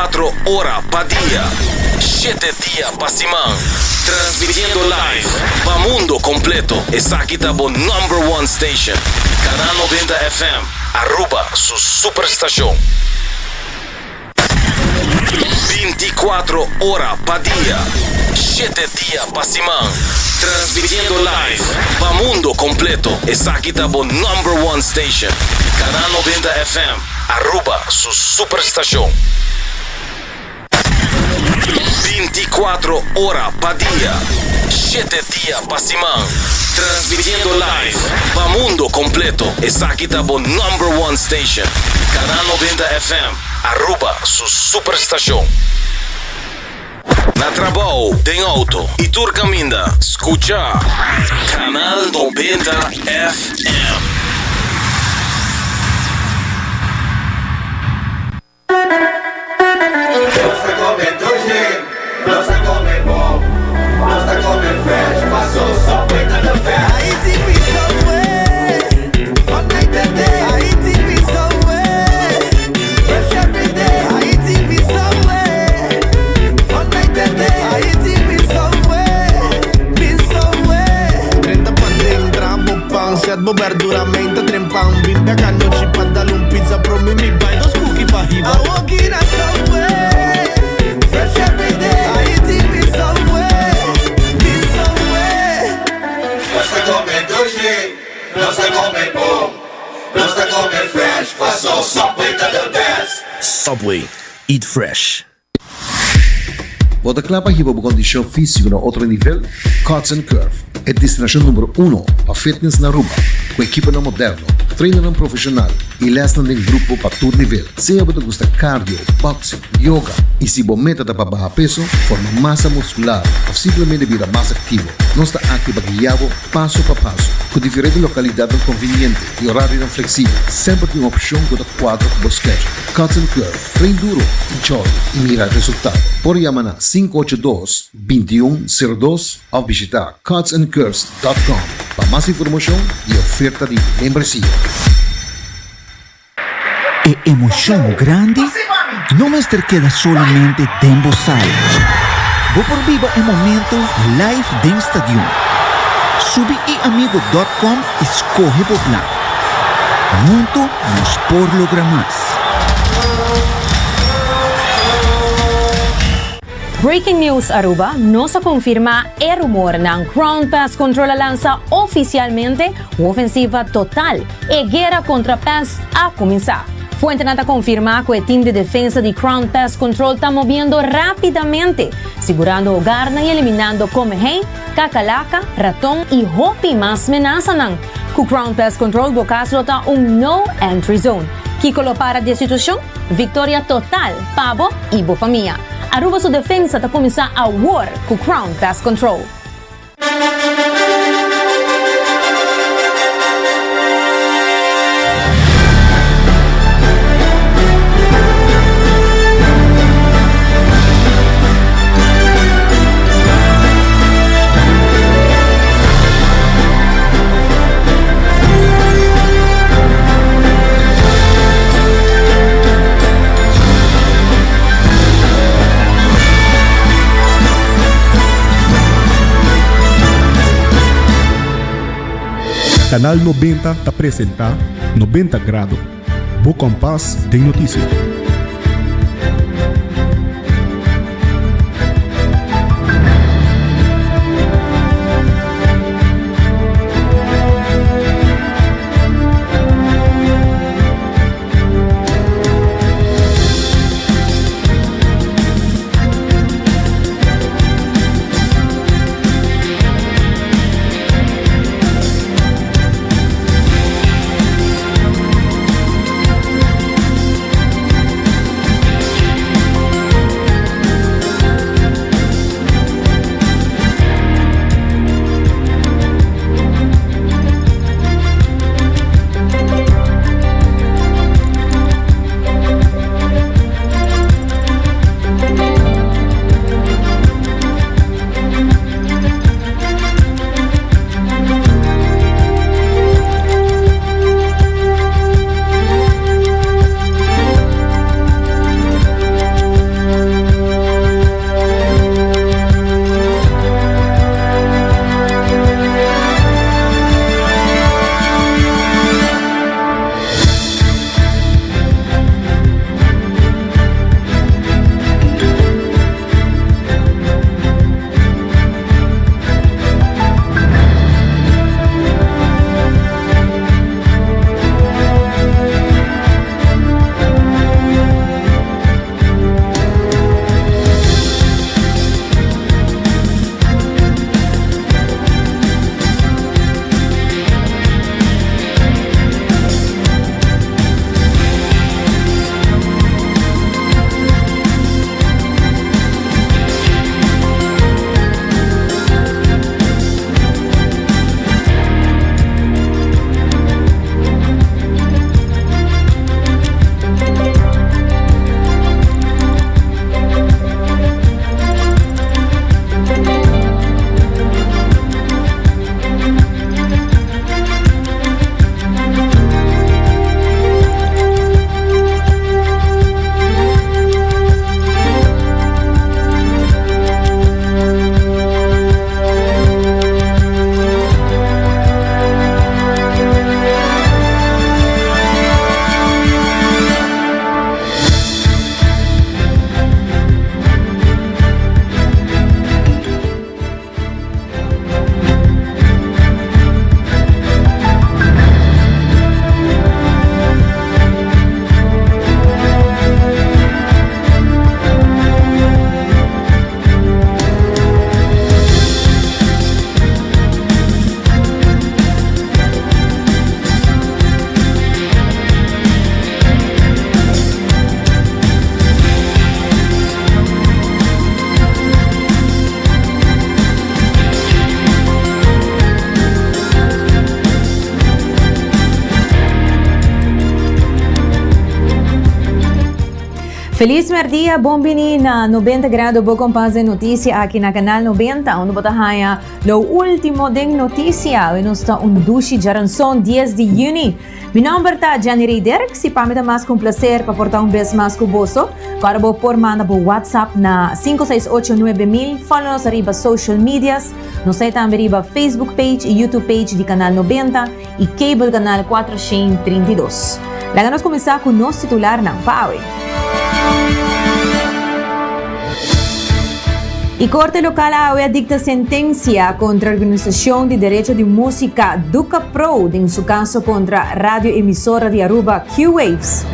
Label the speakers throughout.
Speaker 1: 24 ora pa dia, shete dia pa siman, transmitiendo live pa mundo completo. Esaki ta bo number one station, Canal 90 FM, Aruba su superstacion. 24 ora pa dia, shete dia pa siman, transmitiendo live pa mundo completo. Esaki ta bo number one station, Canal 90 FM, Aruba su superstacion. 24 ora pa dia, shete dia pa siman, transmitiendo live pa mundo completo. Esaki ta bo number one station, Canal 90 FM, Aruba su superstacion. Na trabou, den auto y tur caminda, scucha Canal 90 FM.
Speaker 2: Nos ta come dushi, nos ta come bon, nos ta come fresh, paso Subway ta the best.
Speaker 3: Haiti mi Subway, all night and day. Haiti mi Subway, fresh every day. Haiti mi Subway, all night and day. Haiti mi Subway, mi Subway.
Speaker 4: Drenta paden, traha bo pan, zet bo berdura, menta trempan. Bin bek anochi pa dal un pizza, prome mi bai dos cookie pa hiba.
Speaker 3: Awoki na Subway, fresh every day. Haiti mi Subway, mi Subway.
Speaker 2: Nos ta come dushi, nos ta come bon, nos ta come fresh, paso Subway ta the best.
Speaker 5: Subway, eat fresh.
Speaker 6: Bo ta kla pa hiba bo kondishon físiko na otro nivel? Cuts and Curve, e destinashon numero uno pa fitness na Aruba, ku ekiponan moderno, trainernan profeshonal i lèsnan den grupo pa tur nivel. Sea bo ta gusta cardio, boxing, yoga i si bo meta ta pa baha peso, forma masa muskular òf simplemente bira mas aktivo, nos ta aki pa guia bo paso pa paso. Ku diferente lokalidatnan konviniente i orarionan fleksibel, semper tin un opshon ku ta kuadra ku bo schedule. Cuts and Curve. Train duro, enjoy y mira resultado. Por yama na 582 2102 of bishita cutsandcurves.com pa mas informacion y oferta di membresia.
Speaker 7: E emocion grandi no mester keda solamente den bo sala. Bo por biba e momento live den stadion. Subi iamigo dot com y scoge bo plan. Hunto nos por logra mas.
Speaker 8: Breaking News Aruba, Nos a confirma e rumornan. Crown Pest Control a lansa oficialmente un ofensiva total. E guera contra pest a cuminsa. Fuentenan ta confirma cu e team di defensa di Crown Pest Control ta moviendo rapidamente, sigurando hogarnan y eliminando comehei, kakalaka, raton y hopi mas menasanan. Cu Crown Pest Control bo cas lo ta un no entry zone. Kico lo para di e situacion? Victoria total pa bo y bo famia. Aruba su defensa ta cuminsa awor cu Crown Pest Control.
Speaker 9: Canal 90 ta presenta 90 Grado, bo kompas den notisia.
Speaker 8: Feliz merdia, bon bini na 90 Grado bo kompas den noticia aki na Canal 90, unda bo ta haya lo ultimo den noticia. Hoy nos ta un dushi djaranson 10 di juni. Mi nomber ta Jenny Ray Dirks y pa mi ta mas cu un placer pa por ta un bes mas cu boso. Cu bo por manda bo WhatsApp na 568 9000, follow nos ariba social medias. Nos ta tambe riba Facebook page y YouTube page di Canal 90 y Cable Canal 432. Laga nos cuminsa cu nos titularnan pa awe. Y Corte Local awe a dicta sentencia contra organisacion di derecho di musica Duca Pro den su caso contra radio emisora di Aruba Q-Waves.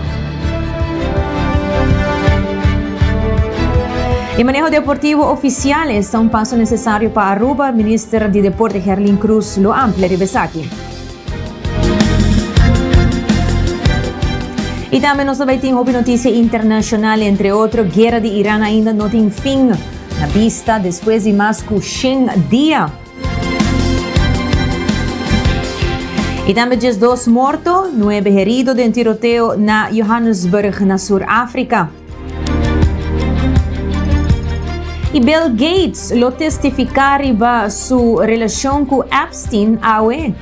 Speaker 8: E maneho deportivo oficial esta un paso necesario pa Aruba, Minister di Deporte Gerlin Croes lo amplia riba esaki. Y tambe nos ta bay tin hopi noticia internacional, entre otro, guera di Iran ainda no tin fin na bista despues di mas cu 100 dia. Y tambe 12 morto, 9 herido den tiroteo na Johannesburg na Sur Africa. Y Bill Gates lo testifica riba su relacion cu Epstein awe.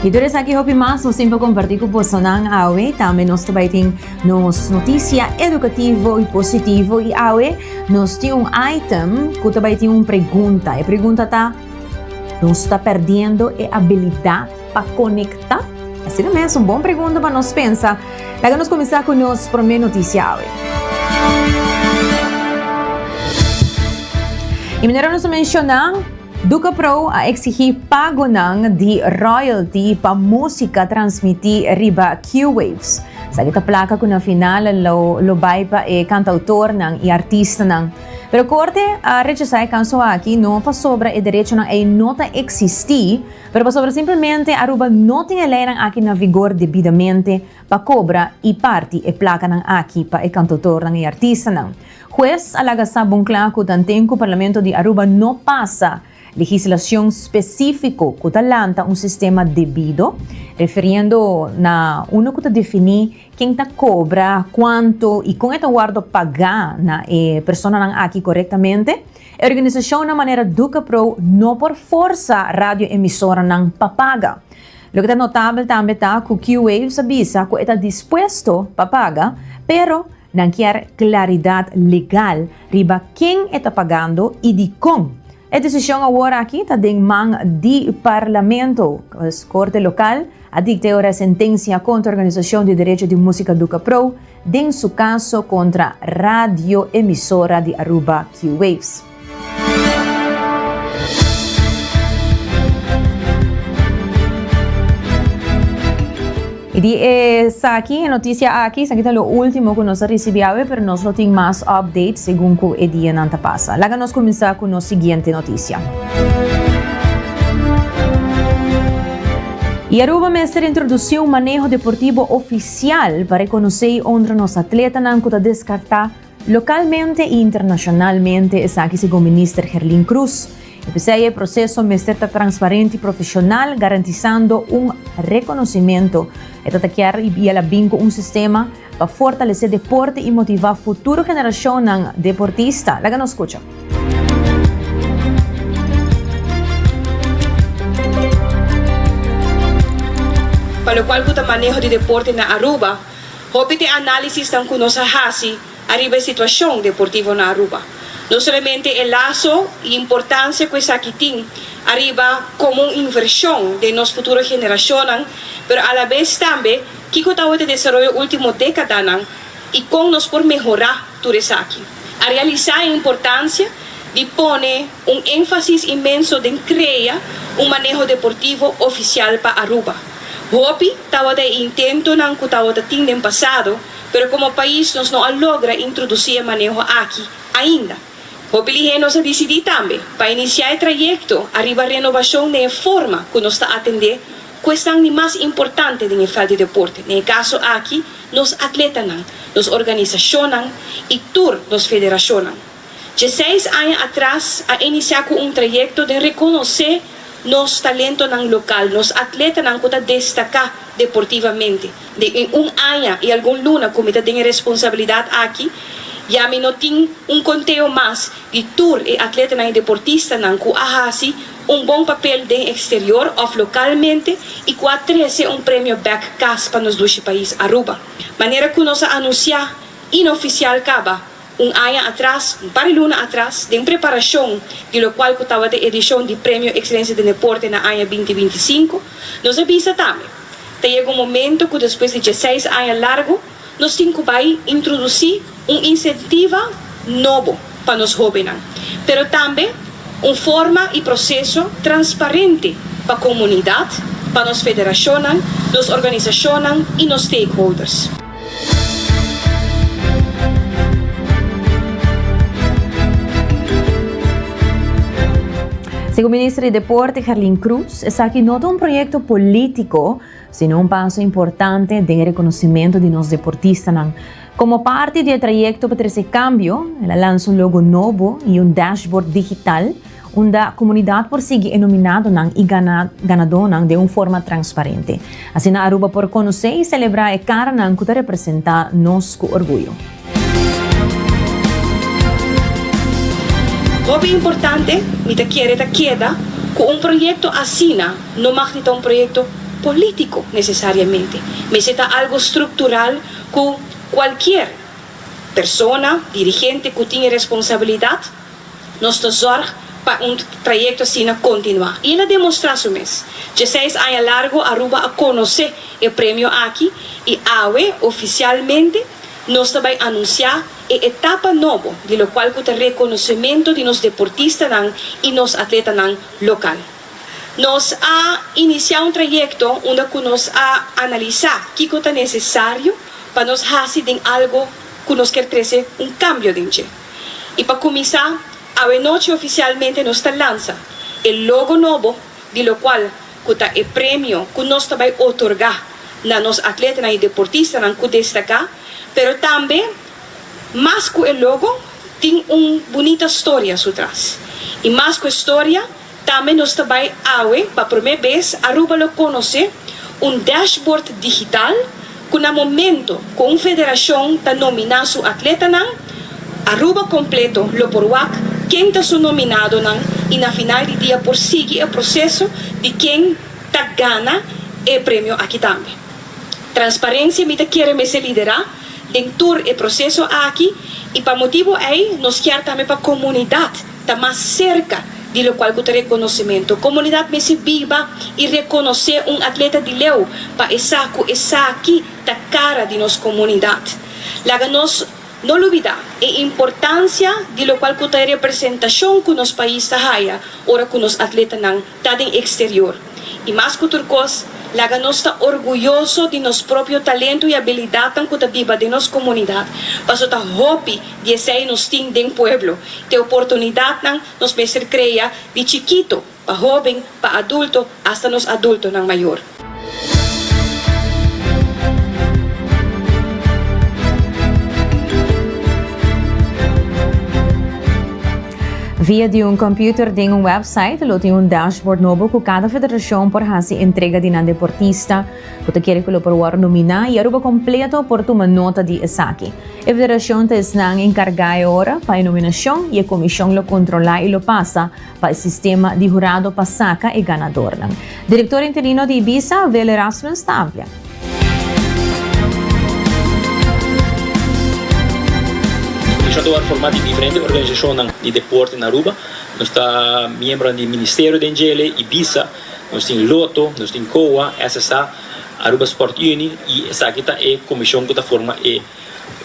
Speaker 8: Y tur esaki hopi mas nos tin pa comparti cu bosonan awe. Tambe nos ta bay tin nos noticia educativo y positivo. Y awe nos tin un item cu ta bay tin un pregunta. E pregunta ta, nos ta perdiendo e habilidad pa conecta? Asina mes, un bon pregunta pa nos pensa. Laga nos cuminsa cu nos prome noticia awe. Y manera nos a menciona, Duca Pro a exigi pagonan di royalty pa musica transmiti riba Q-Waves. Esaki ta placa cu na final lo, lo bay pa e cantautornan y artistanan. Pero corte a rechasa e caso aki no pasobra e derechonan ey no ta existi, Pero pasobra simplemente Aruba no tin e leynan aki na vigor debidamente pa cobra y parti e placanan aki pa e cantautornan y artistanan. Huez a laga sa bon cla cu tanten cu Parlamento di Aruba no pasa legislacion specifico cu ta lanta un sistema debido, referiendo na uno cu ta defini ken ta cobra, cuanto y con e ta wordo paga na e personanan aki corectamente, E organisacionnan manera Ducapro no por forsa radioemisoranan pa paga. Loke ta notabel tambe ta cu Q-Waves a bisa cu e ta dispuesto pa paga, pero nan kier claridad legal riba ken e ta pagando y dicon. E decision awor aki ta den man di Parlamento. Corte local a dicta e ora sentencia contra organisacion di derecho di musica Ducapro den su caso contra radio emisora di Aruba Q-Waves. Y di esaki, e noticia aki, esaki ta lo ultimo cu nos a ricibi awe, pero nos lo tin mas update segun cu e dianan ta pasa. Laga nos cuminsa cu nos siguiente noticia. Y Aruba mester introduci un maneho deportivo oficial Sial pa rekonosé i honra nos atletanan ku ta deskartá lokalmente i internashonalmente, esaki segun Minister Gerlin Cruz. E p'esei e proseso mester ta transparente i profeshonal, garantisando un rekonosementu. E ta ta kier i el a bin ku un sistema pa fortalesé deporte i motivá futuro generashonnan deportista. Laga nos skucha.
Speaker 10: Pa locual cu ta maneho di deporte na Aruba, hopi t'e analisisnan cu nos a haci ariba e situacion deportivo na Aruba. No solamente e laso y importancia cu esaki tin ariba como un inversion den nos futuro generacionnan, pero alabes tambe kico tawata e desaroyo ultimo decadanan y con nos por mehora tur esaki. A realisá e importansia di pone un énfasis inmenso den krea un maneho deportivo ofisial pa Aruba. Hopi tabata e intentonan ku tabata tin den pasado, pero komo pais nos no a logra introdusí e maneho aki ainda. Hopi lihé nos a disidí tambe pa inisiá e trayekto ariba renobashon den e forma ku nos ta atendé ku esnan di mas importante den e veld di deporte, den e kaso aki nos atletanan, nos organisashonnan i tur nos federashonnan. Djeseis aña atras a inisiá ku un trayekto den rekonosé. nos talentonan lokal, nos atletanan ku ta destaká deportivamente. Den un aña i algun luna ku mi ta den e responsabilidat aki, ya mi no tin un konteo mas di tur e atletanan i deportistanan ku a hasi un bon papel den eksterior òf lokalmente i ku a trese un premio bèk kas pa nos dushi pais Aruba. Manera ku nos a anunsiá inofisial kaba un aña atras, un par di luna atras, den preparashon di lokual ku tabata e edishon di Premio Ekselensia den Deporte na aña binti 25, nos a bisa tambe, Ta yega un momento ku despues di dieseis aña largu nos tin ku bai introdusí un insentiva nobo pa nos hóbennan, pero tambe un forma i proseso transparente pa komunidat, pa nos federashonnan, nos organisashonnan i nos stakeholders.
Speaker 8: Segun Minister di Deporte Gerlin Cruz, esaki no ta un proyecto politico, sino un paso importante den e reconocimento di nos deportistanan. Como parti di e trayecto pa trece cambio, el a lansa un logo nobo y un dashboard digital unda comunidad por sigui e nominadonan y ganadonan den un forma transparente. Asina Aruba por conoce y celebra e caranan cu ta representa nos cu orguyo.
Speaker 10: Hopi importante, mi ta kere ta keda cu un proyecto asina no mag di ta un proyecto politico necesariamente. Mester ta algo structural cu cualkier persona, dirigente cu tin e responsabilidad, Nos ta zorg pa un trayecto asina continua. Y el a demostra su mes. Dieseis aña largo Aruba a conoce e premio aki y awe oficialmente nos ta bay anuncia e etapa nobo di locual cu ta reconocemento di nos deportistanan y nos atletanan local. Nos a inicia un trayecto unda cu nos a analisa kico ta necesario pa nos haci den algo cu nos kier trece un cambio den dje. I pa kuminsá, awe nochi ofisialmente nos ta lansa e logo nobo di lokual ku ta e premio ku nos ta bai otorgá na nos atletanan i deportistanan ku destaká, pero tambe mas ku e logo tin un bunita storia su tras. I mas ku e storia, Tambe nos ta bai awe pa prome bes Aruba lo conoce un dashboard digital cu na momento cu un federacion ta nomina su atletanan, Aruba completo lo por wak ken ta su nominadonan y na final di dia por sigui e proceso di ken ta gana e premio aki tambe. Transparencia mi ta kere mester lidera den tur e proceso aki y pa motibo ey nos kier tambe pa comunidad ta mas serka di lokual ku ta rekonosementu. Komunidat mester biba i rekonosé un atleta di leu pa e sa ku esaki ta kara di nos komunidat. Laga nos no lubidá e importansia di lokual ku ta e representashon ku nos pais ta haya ora ku nos atletanan ta den eksterior. I mas ku tur kos, laga nos ta orguyoso di nos propio talento i abilidatnan ku ta biba den nos komunidat, paso ta hopi di esei nos tin den pueblo. Te oportunidatnan nos mester krea di chikito pa hóben, pa adulto, asta nos adultonan mayor.
Speaker 8: Via di un computer den un website lo tin un dashboard nobo cu cada federacion por haci entrega di nan deportista cu ta kere cu lo por worde nomina y Aruba completo por tuma nota di esaki. E federacion ta esnan encarga e ora pa e nominacion y e comision lo controla y lo pasa pa e sistema di hurado pa saca e ganadornan. Director interino di Ibisa, Will Erasmus ta amplia.
Speaker 11: Comishon ta wòrdu formá di diferente organisashonnan di deporte na Aruba. Nos ta miembronan di Ministerio den djele, Ibisa, nos tin Lotto, nos tin COA, SSA, Aruba Sport Unie y esaki ta e comishon cu ta forma e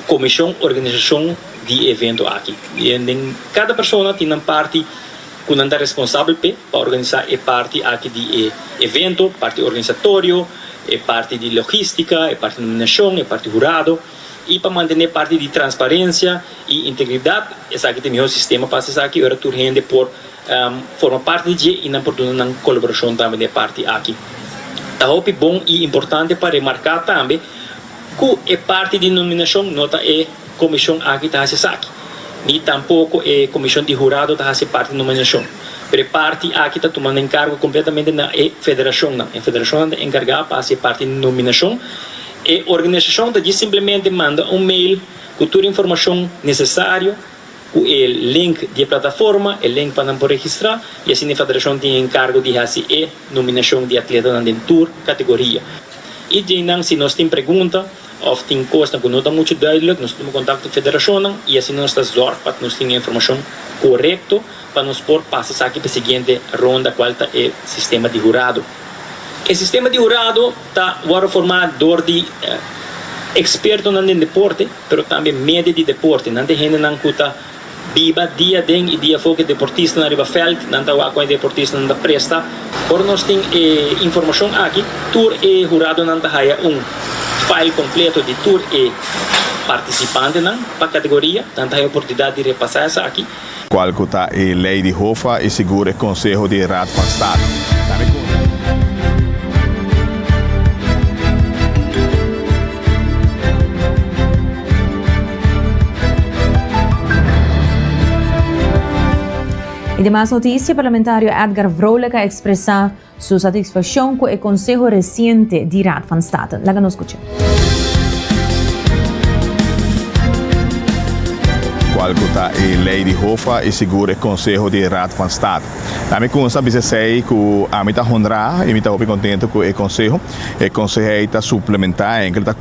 Speaker 11: comishon organisashon di e evento aki. Den cada persona tin nan parti cu nan ta responsabel p'e pa organisa e parti aki di e evento, parti organisatorio, e parti di logistica, e parti nominacion, e parti hurado y pa mantene parti di transparencia y integridad. Esaki ta e mihor sistema pa haci esaki ora tur hende por forma parti di dje y nan por duna nan colaboracion tambe den e parti aki. Ta hopi bon y importante pa remarca tambe cu e parti di nominacion no ta e Komishon aki ta hasi esaki. Ni tampoko e komishon di hurado ta hasi parti di nominashon. Pero e parti aki ta tuma na enkargo kompletamente na e federashonnan. E federashonnan ta enkargá pa hasi e parti di nominashon. E organisashon ta djis simplemente manda un mail ku tur informashon nesesario, ku e link di e plataforma, e link pa nan por registrá, i asina e federashon tin e enkargo di hasi e nominashon di atletanan den tur kategoria. I djeinan si nos tin pregunta òf tin kosnan ku no ta muchu duidelijk, nos ta tuma kontakto ku federashonnan i asina nos ta zòrg pa nos tin e informashon korekto pa nos por pasa esaki pa e siguiente ronda kual ta e sistema di hurado. E sistema di hurado ta wòrdu formá dor di ekspertonan den deporte, pero tambe media di deporte. Nan ta e hendenan ku ta biba dia den i dia afó ku e deportistanan riba vèlt. Nan ta wak kon e deportistanan ta presta. Ora nos tin e informashon aki, tur e huradonan ta haya un file kompleto di tur e partisipantenan pa kategoria. Nan ta haya oportunidat di repasá esaki.
Speaker 12: Cual cu ta e ley di HOFA y sigur e conseho di Raad van State. Tambe cu.
Speaker 8: Y demas noticia, parlamentario Edgar Vrolijk a expresa Su satisfaccion cu e conseho reciente di Raad van State. Laga nos scucha.
Speaker 12: Cual cu ta e ley di HOFA y sigur e conseho di Raad van State. Ami cunsa bisa esey cu ami ta honra y mi ta hopi contento cu e conseho. E conseho ey ta suplementa, enkel ta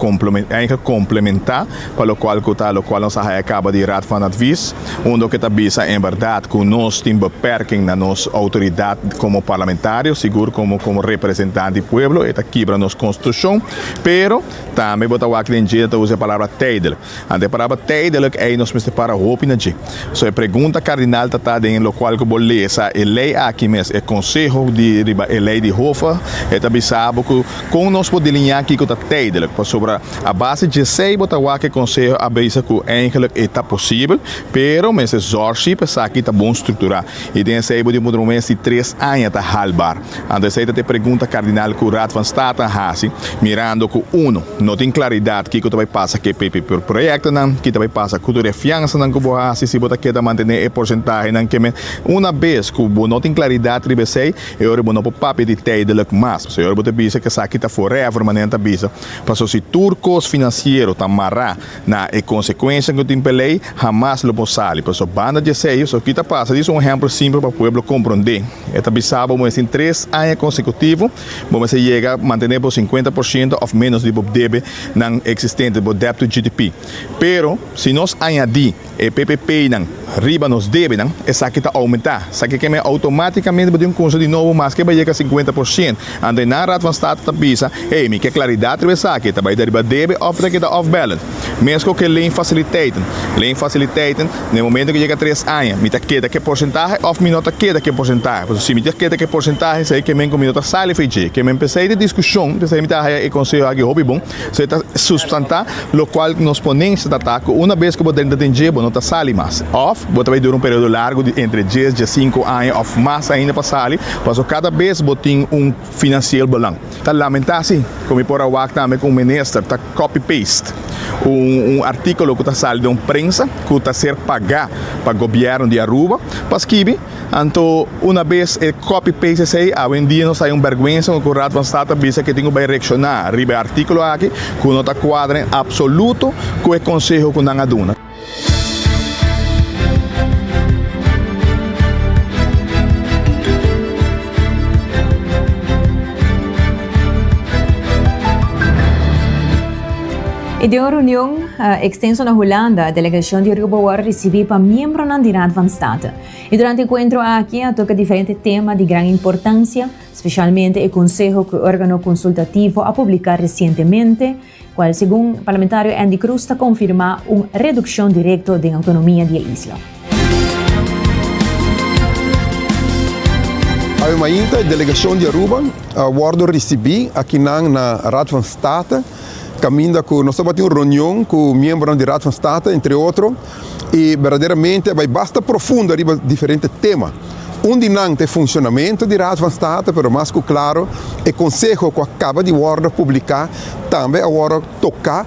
Speaker 12: enkel complementa pa locual cu ta locual nos a haya caba di Raad van Advies, unda cu ta bisa en berdad cu nos tin beperking na nos autoridad como parlamentario, sigur como como representante di pueblo, e ta kibra nos constitucion, pero tambe bo ta wak den dje ta usa e palabra tijdelijk. Anto e palabra tijdelijk ey nos mester para hopi na dje. So e pregunta cardinal ta ta den locual cu bo lesa e ley aki mes, e conseho di riba e ley di Hof, e ta bisa bo cu con nos por deliña kico ta tijdelijk, pasobra A base djesei bo ta wak e konseho a bisa ku eigenlik e ta posibel, pero mester zòrg si pa esaki ta bon strukturá. I den esei bo tin puntra bo mes si tres aña ta haalbaar. Anto esei ta e pregunta kardinal ku Raad van State a hasi, mirando ku uno, no tin klaridat kiko ta bai pasa ku e PPP proyektonan, ki ta bai pasa ku tur e fiansanan ku bo hasi si bo ta keda mantené e porsentahenan ke men. Una bes ku bo no tin klaridat riba esei, e ora bo no por papia di tijdelijk mas. Pasobra e ora bo ta bisa ku esaki ta forever, manera nan ta bisa. Paso si tur kos finansiero ta mará na e konsekuensha ku tin p'e lei, hamas lo por sali. Paso banda di esei, so ki ta pasa? Dis un ehèmpel simpel pa pueblo komprondé. E ta bisa bo mester tin tres aña konsekutivo, bo mester yega mantené bo 50% òf ménos di bo debenan eksistente, bo debt to GDP. Pero si nos añadí E PPP-nan riba nos debenan, esaki ta oumentá. Esaki ke men outomátikamente bo tin un kunsa di nobo maske bo a yega 50%. Anto e nan Raad van State ta bisa, Hey, mi ke klaridat riba esaki, ta bai ta riba debe òf ta keda off balance? Mesko ke leenfaciliteiten. Leenfaciliteiten, na e momento ku yega tres aña, mi ta keda ke porsentahe òf mi no ta keda ke porsentahe? Pasobra si mi ta keda ke porsentahe, esei ke men ku mi no ta sali for dje. Ke men p'esei ta diskushon, p'esei mi ta haya e konseho aki hopi bon. So e ta sustantá lokual nos ponensia ta ta ku una bes ku bo drenta den dje bo no ta sali mas. Òf bo ta bai dura un periodo largu di entre djes, diesinku aña òf mas ainda pa sali, pasobra kada bes bo tin un finansieel belang. Ta lamentá si ku mi por a wak tambe ku un minister ta copy paste un un artíkulo ku ta sali den un prensa ku ta ser pagá pa gobièrnu di Aruba pa skibi. Anto una bes e copy paste esey, awendia nos ta hay un berguensa cu Raad van State a bisa cu e tin cu bay reacciona riba e articulo aki cu no ta cuadra en absoluto cu e conseho cu nan a duna.
Speaker 8: Y den un reunion extenso na Hulanda, delegacion di Aruba worde ricibi pa miembronan di Raad van State. Y durante e encuentro aki a toca diferente tema di gran importancia, specialmente e conseho cu e organo consultativo a publica recientemente, cual segun parlamentario Endy Croes ta confirma un reduccion directo den autonomia di e isla.
Speaker 13: Awe mainta e delegacion di Aruba a wordo ricibi akinan na Raad van State, caminda cu nos tabatin un reunion cu miembronan di Raad van State, entre otro, y berdaderamente a bay basta profundo ariba diferente tema. Un di nan ta e funcionamento di Raad van State, pero mas cu claro e conseho cu a caba di wordo publica tambe a wordo toca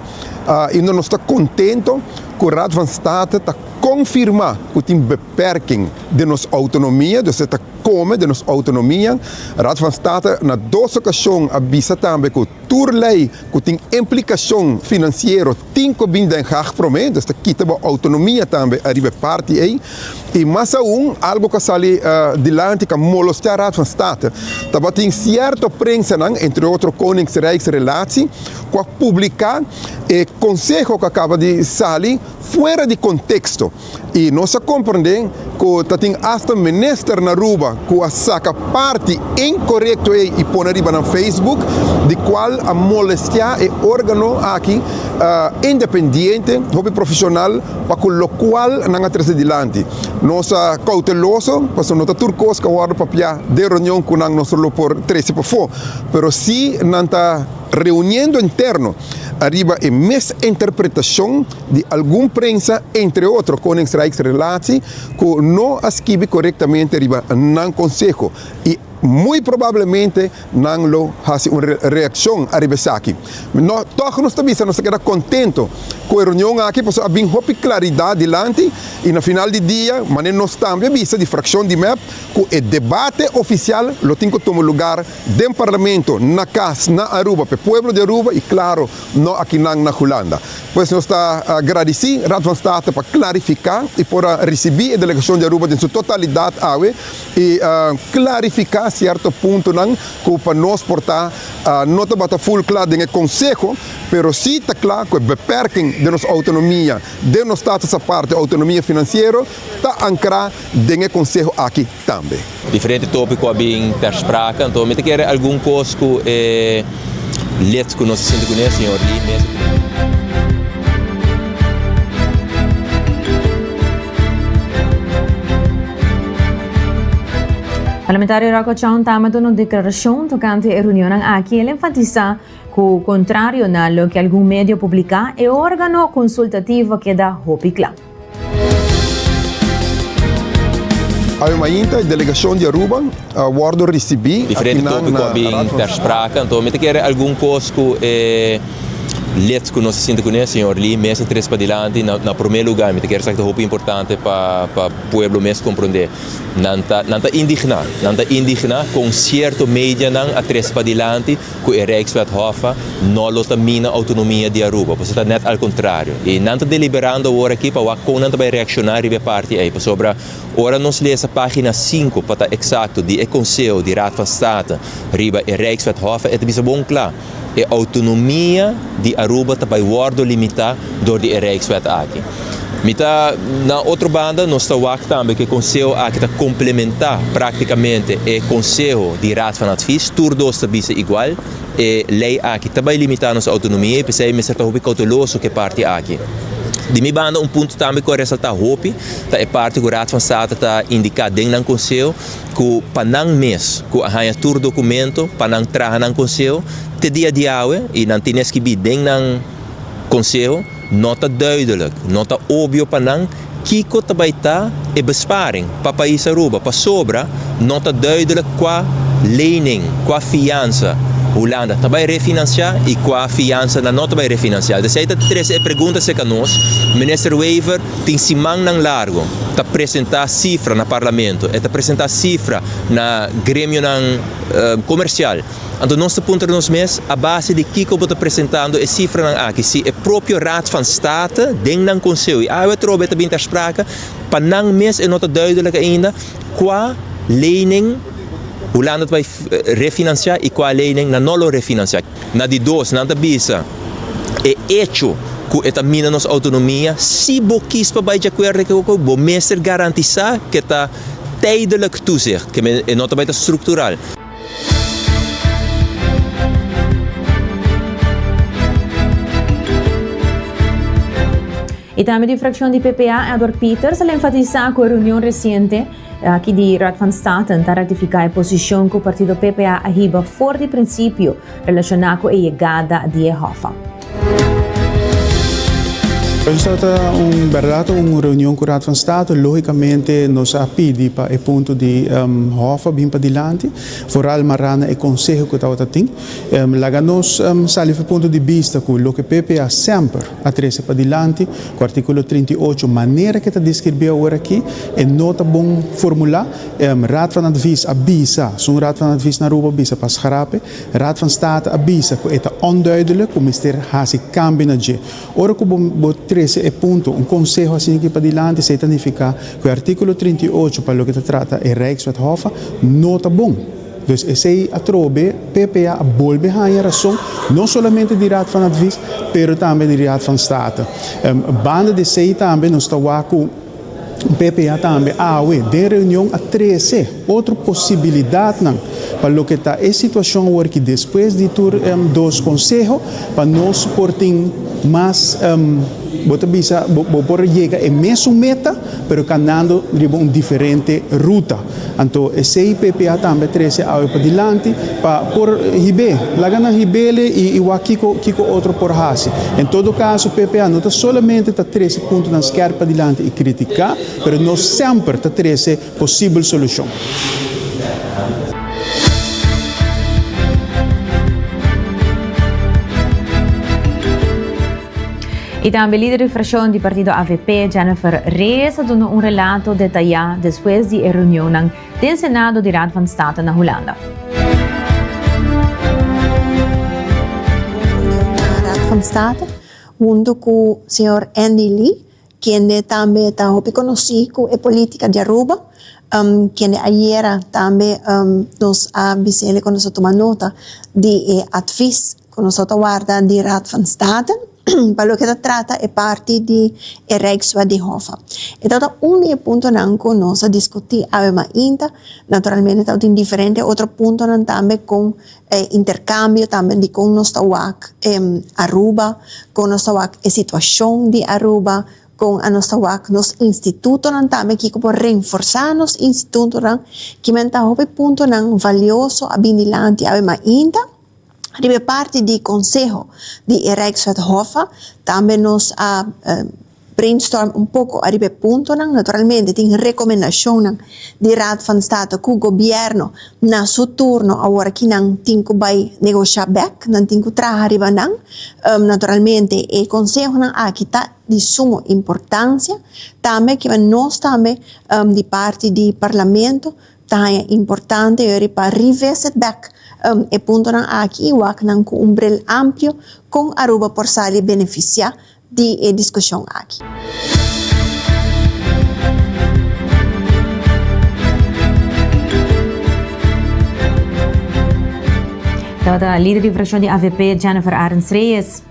Speaker 13: y nos ta contento cu Raad van State ta. konfirmá ku tin beperking den nos outonomia, dus e ta kome den nos outonomia. Raad van State na dos okashon a bisa tambe ku tur lei ku tin implikashon finansiero tin ku bin Den Haag promé, dus ta kita bo outonomia tambe ariba e parti ei. I mas aun, algu ku a sali dilanti ku a molestiá Raad van State, tabatin sierto prensanan, entre otro Koningsrijksrelatie, ku a publiká e konseho ku a kaba di sali fuera di konteksto. I nos a komprendé ku ta tin asta minister na Aruba ku a saka parti inkorekto ei i pone riba nan Facebook, di kual a molestiá e órgano aki independiente, hopi profeshonal, pa ku lokual nan a trese dilanti. Nos a kouteloso, pasobra no ta tur kos ku a wòrdu papiá den reunion ku nan nos lo por trese pafó, pero si nan ta reuniendo interno ariba e misinterpretacion di algun prensa, entre otro Koningsrijksrelatie, cu no a skibi corectamente riba nan conseho y muy probablemente nan lo haci un reaccion ariba esaki. No, toch nos ta bisa nos ta keda contento cu e reunion aki pasobra a bin hopi claridad dilanti y na final di dia, manera nos tambe a bisa di fraccion di mep, cu e debate oficial lo tin cu tuma lugar Den Parlamento, na cas, na Aruba, p'e pueblo di Aruba y claro, no akinan na Hulanda. Pues nos ta gradici Raad van State pa clarifica y por a ricibi e delegacion di Aruba den su totalidad awe y clarifica cierto puntonan cu pa nos por ta no tabata full cla den e conseho, pero si ta cla cu e beperking den nos autonomia, den nos status aparte, autonomia financiero, ta ancra den e conseho aki. tambe.
Speaker 14: Diferente tópiko a bin ter sprake, anto mi ta kere algun kos ku e lid ku nos a sinti kuné, señor Lee mes.
Speaker 8: Parlamentario Rocco Tjon tamba duna un deklarashon tokante e reunionnan aki. El enfatisá ku kontrario na loke algun medio publiká, e órgano konsultativo a keda hopi kla.
Speaker 13: Awe mainta e delegacion di Aruba a wordo ricibi
Speaker 14: Diferente
Speaker 13: akinan
Speaker 14: tópiko
Speaker 13: na
Speaker 14: a bin
Speaker 13: Raad van
Speaker 14: ter sprake, anto mi ta kere algun kos ku e lid ku nos a sinta kuné, señor Lee, mes a tres padilanti. Na na promé lugá mi ta kere esaki ta hopi importante pa pa pueblo mes komprondé. Nan ta nan ta indigná, nan ta indigná kon sierto medianan a tres padilanti ku e Rijkswet Hoffa no lo ta mina outonomia di Aruba, pasobra ta nèt al kontrario. I nan ta deliberando awor aki pa wak kon nan ta bai reakshoná riba e parti ei, pasobra ora nos lesa página sinku, pa ta eksakto, di e Konseho di Raad van State riba e Rijkswet Hoffa, e ta bisa bon kla, e outonomia di Aruba ta bai wòrdu limitá dor di e Rijkswet aki. Mi ta, na otro banda, nos ta wak tambe ku e konseho aki ta komplementá praktikamente e konseho di Raad van Advies. Tur dos ta bisa igual, e lei aki ta bai limitá nos outonomia i p'esei mester ta hopi kouteloso ku e parti aki. Di mi banda un punto tambe ku a resaltá hopi ta e parti ku Raad van State ta indiká den nan konseho ku pa nan mes ku a haña tur dokumento pa nan traha nan konseho te dia di awe i nan tene skibí den nan konseho, No ta duidelijk, no ta obvio pa nan kiko ta bai ta e besparing pa pais Aruba, pasobra no ta duidelijk kua lening, kua fiansa Hulanda ta bai refinancia y kua fiansa nan no ta bai refinancia. Desei ta trece e pregunta cerca nos, Minister Wever tin simannan largo ta presenta cifra na Parlamento, e ta presenta cifra na gremionan comercial, Anto nos ta puntra nos mes, a base di kiko bo ta presentando e sifranan aki? Si e propio Raad van State den nan conseho, i awe atrobe ta bin ter sprake, pa nan mes e no ta duidelijk ainda kua lening Hulanda ta bai refinancia i kua lening nan no lo refinancia. Na di dos, nan ta bisa e echo ku e ta mina nos autonomia, si bo kis pa bai djakuerdo ku bo mester garantisa ke ta tijdelijk toezicht, ke e no ta bai ta struktural.
Speaker 8: Y tambe di fraccion di PPA, Edward Pieters, al enfatisa cu e reunion reciente aki di Raad van State ta ratifica e posicion cu partido PPA a hiba for di principio relaciona cu e yegada di e Hoffa.
Speaker 15: Esaki ta un bèrdat un reunion ku Raad van State. Lógikamente nos a pidi pa e punto di Hof a bin padilanti, foral mará na e konseho ku tabata tin. Laga nos sali for punto di bista ku loke PPA semper a trese padilanti ku artíkulo 38 manera ku e ta deskribí awor aki e no ta bon formulá. Raad van Advies a bisa, sun Raad van Advies na Aruba a bisa pa schrape. Raad van State a bisa ku e ta onduidelijk ku mester hasi kambio na dje. Ora ku bo bo trese e punto, un konseho asina aki padilanti, esei ta nifiká ku e artíkulo 38 pa loke ta trata e Rijkswet Hoffa no ta bon. Dus esei atrobe PPA a bolbe haña rason, no solamente di Raad van Advies, pero tambe di Raad van State. Banda di esei tambe nos ta wak ku PPA tambe awe den reunion a trese otro posibilidatnan pa loke ta e situashon awor ki despues di tur dos konseho pa nos por tin mas bo ta bisa bo por yega e mesun meta pero kanando riba un diferente ruta. Anto esei PPA tambe a trese awe padilanti pa por hib'é. Laga nan hib'ele i wak kiko kiko otro por hasi. En todo kaso PPA no ta solamente ta trese puntonan skèrp padilanti i kritiká, pero nos semper ta trese posibel solushon.
Speaker 8: Y tambe lider di fraccion di partido avp, Jennifer Reyes a duna un relato detaya despues di e reunionnan den Senado di Raad van State na Hulanda.
Speaker 16: Raad van State hunto cu señor Andy Lee, kende tambe ta hopi conoci cu e politica di Aruba, kende ayera tambe nos a bisele cu nos a tuma nota di e advies Ku nos ta warda di Raad van State pa loke ta trata e parti di e Rijkswet di Hoffa. E tabata un di e puntonan ku nos a diskutí awe mainta. Naturalmente tabatin diferente otro puntonan tambe kon e interkambio tambe di kon nos ta wak Aruba, kon nos ta wak e situashon di Aruba, kon a nos ta wak nos institutonan tambe, kiko por renforsá nos institutonan. Kimen ta hopi puntonan valioso a bin dilanti awe mainta. Riba e parti di konseho di e Rijkswet Hoffa tambe nos a brainstorm un poko ariba e puntonan. Naturalmente tin rekomendashonnan di Raad van State ku gobièrnu na su turno awor aki nan tin ku bai negoshá bèk, nan tin ku traha riba nan. Naturalmente e konsehonan aki ta di sumo importansia. Tambe kiba nos tambe di parti di Parlamento Ta haña importante yori pa revisit bek e puntonan aki i wak nan ku un bril amplio kon Aruba por sali benefisiá di e diskushon aki.
Speaker 8: Tabata lider di fraccion di avp Jennifer Arends Reyes.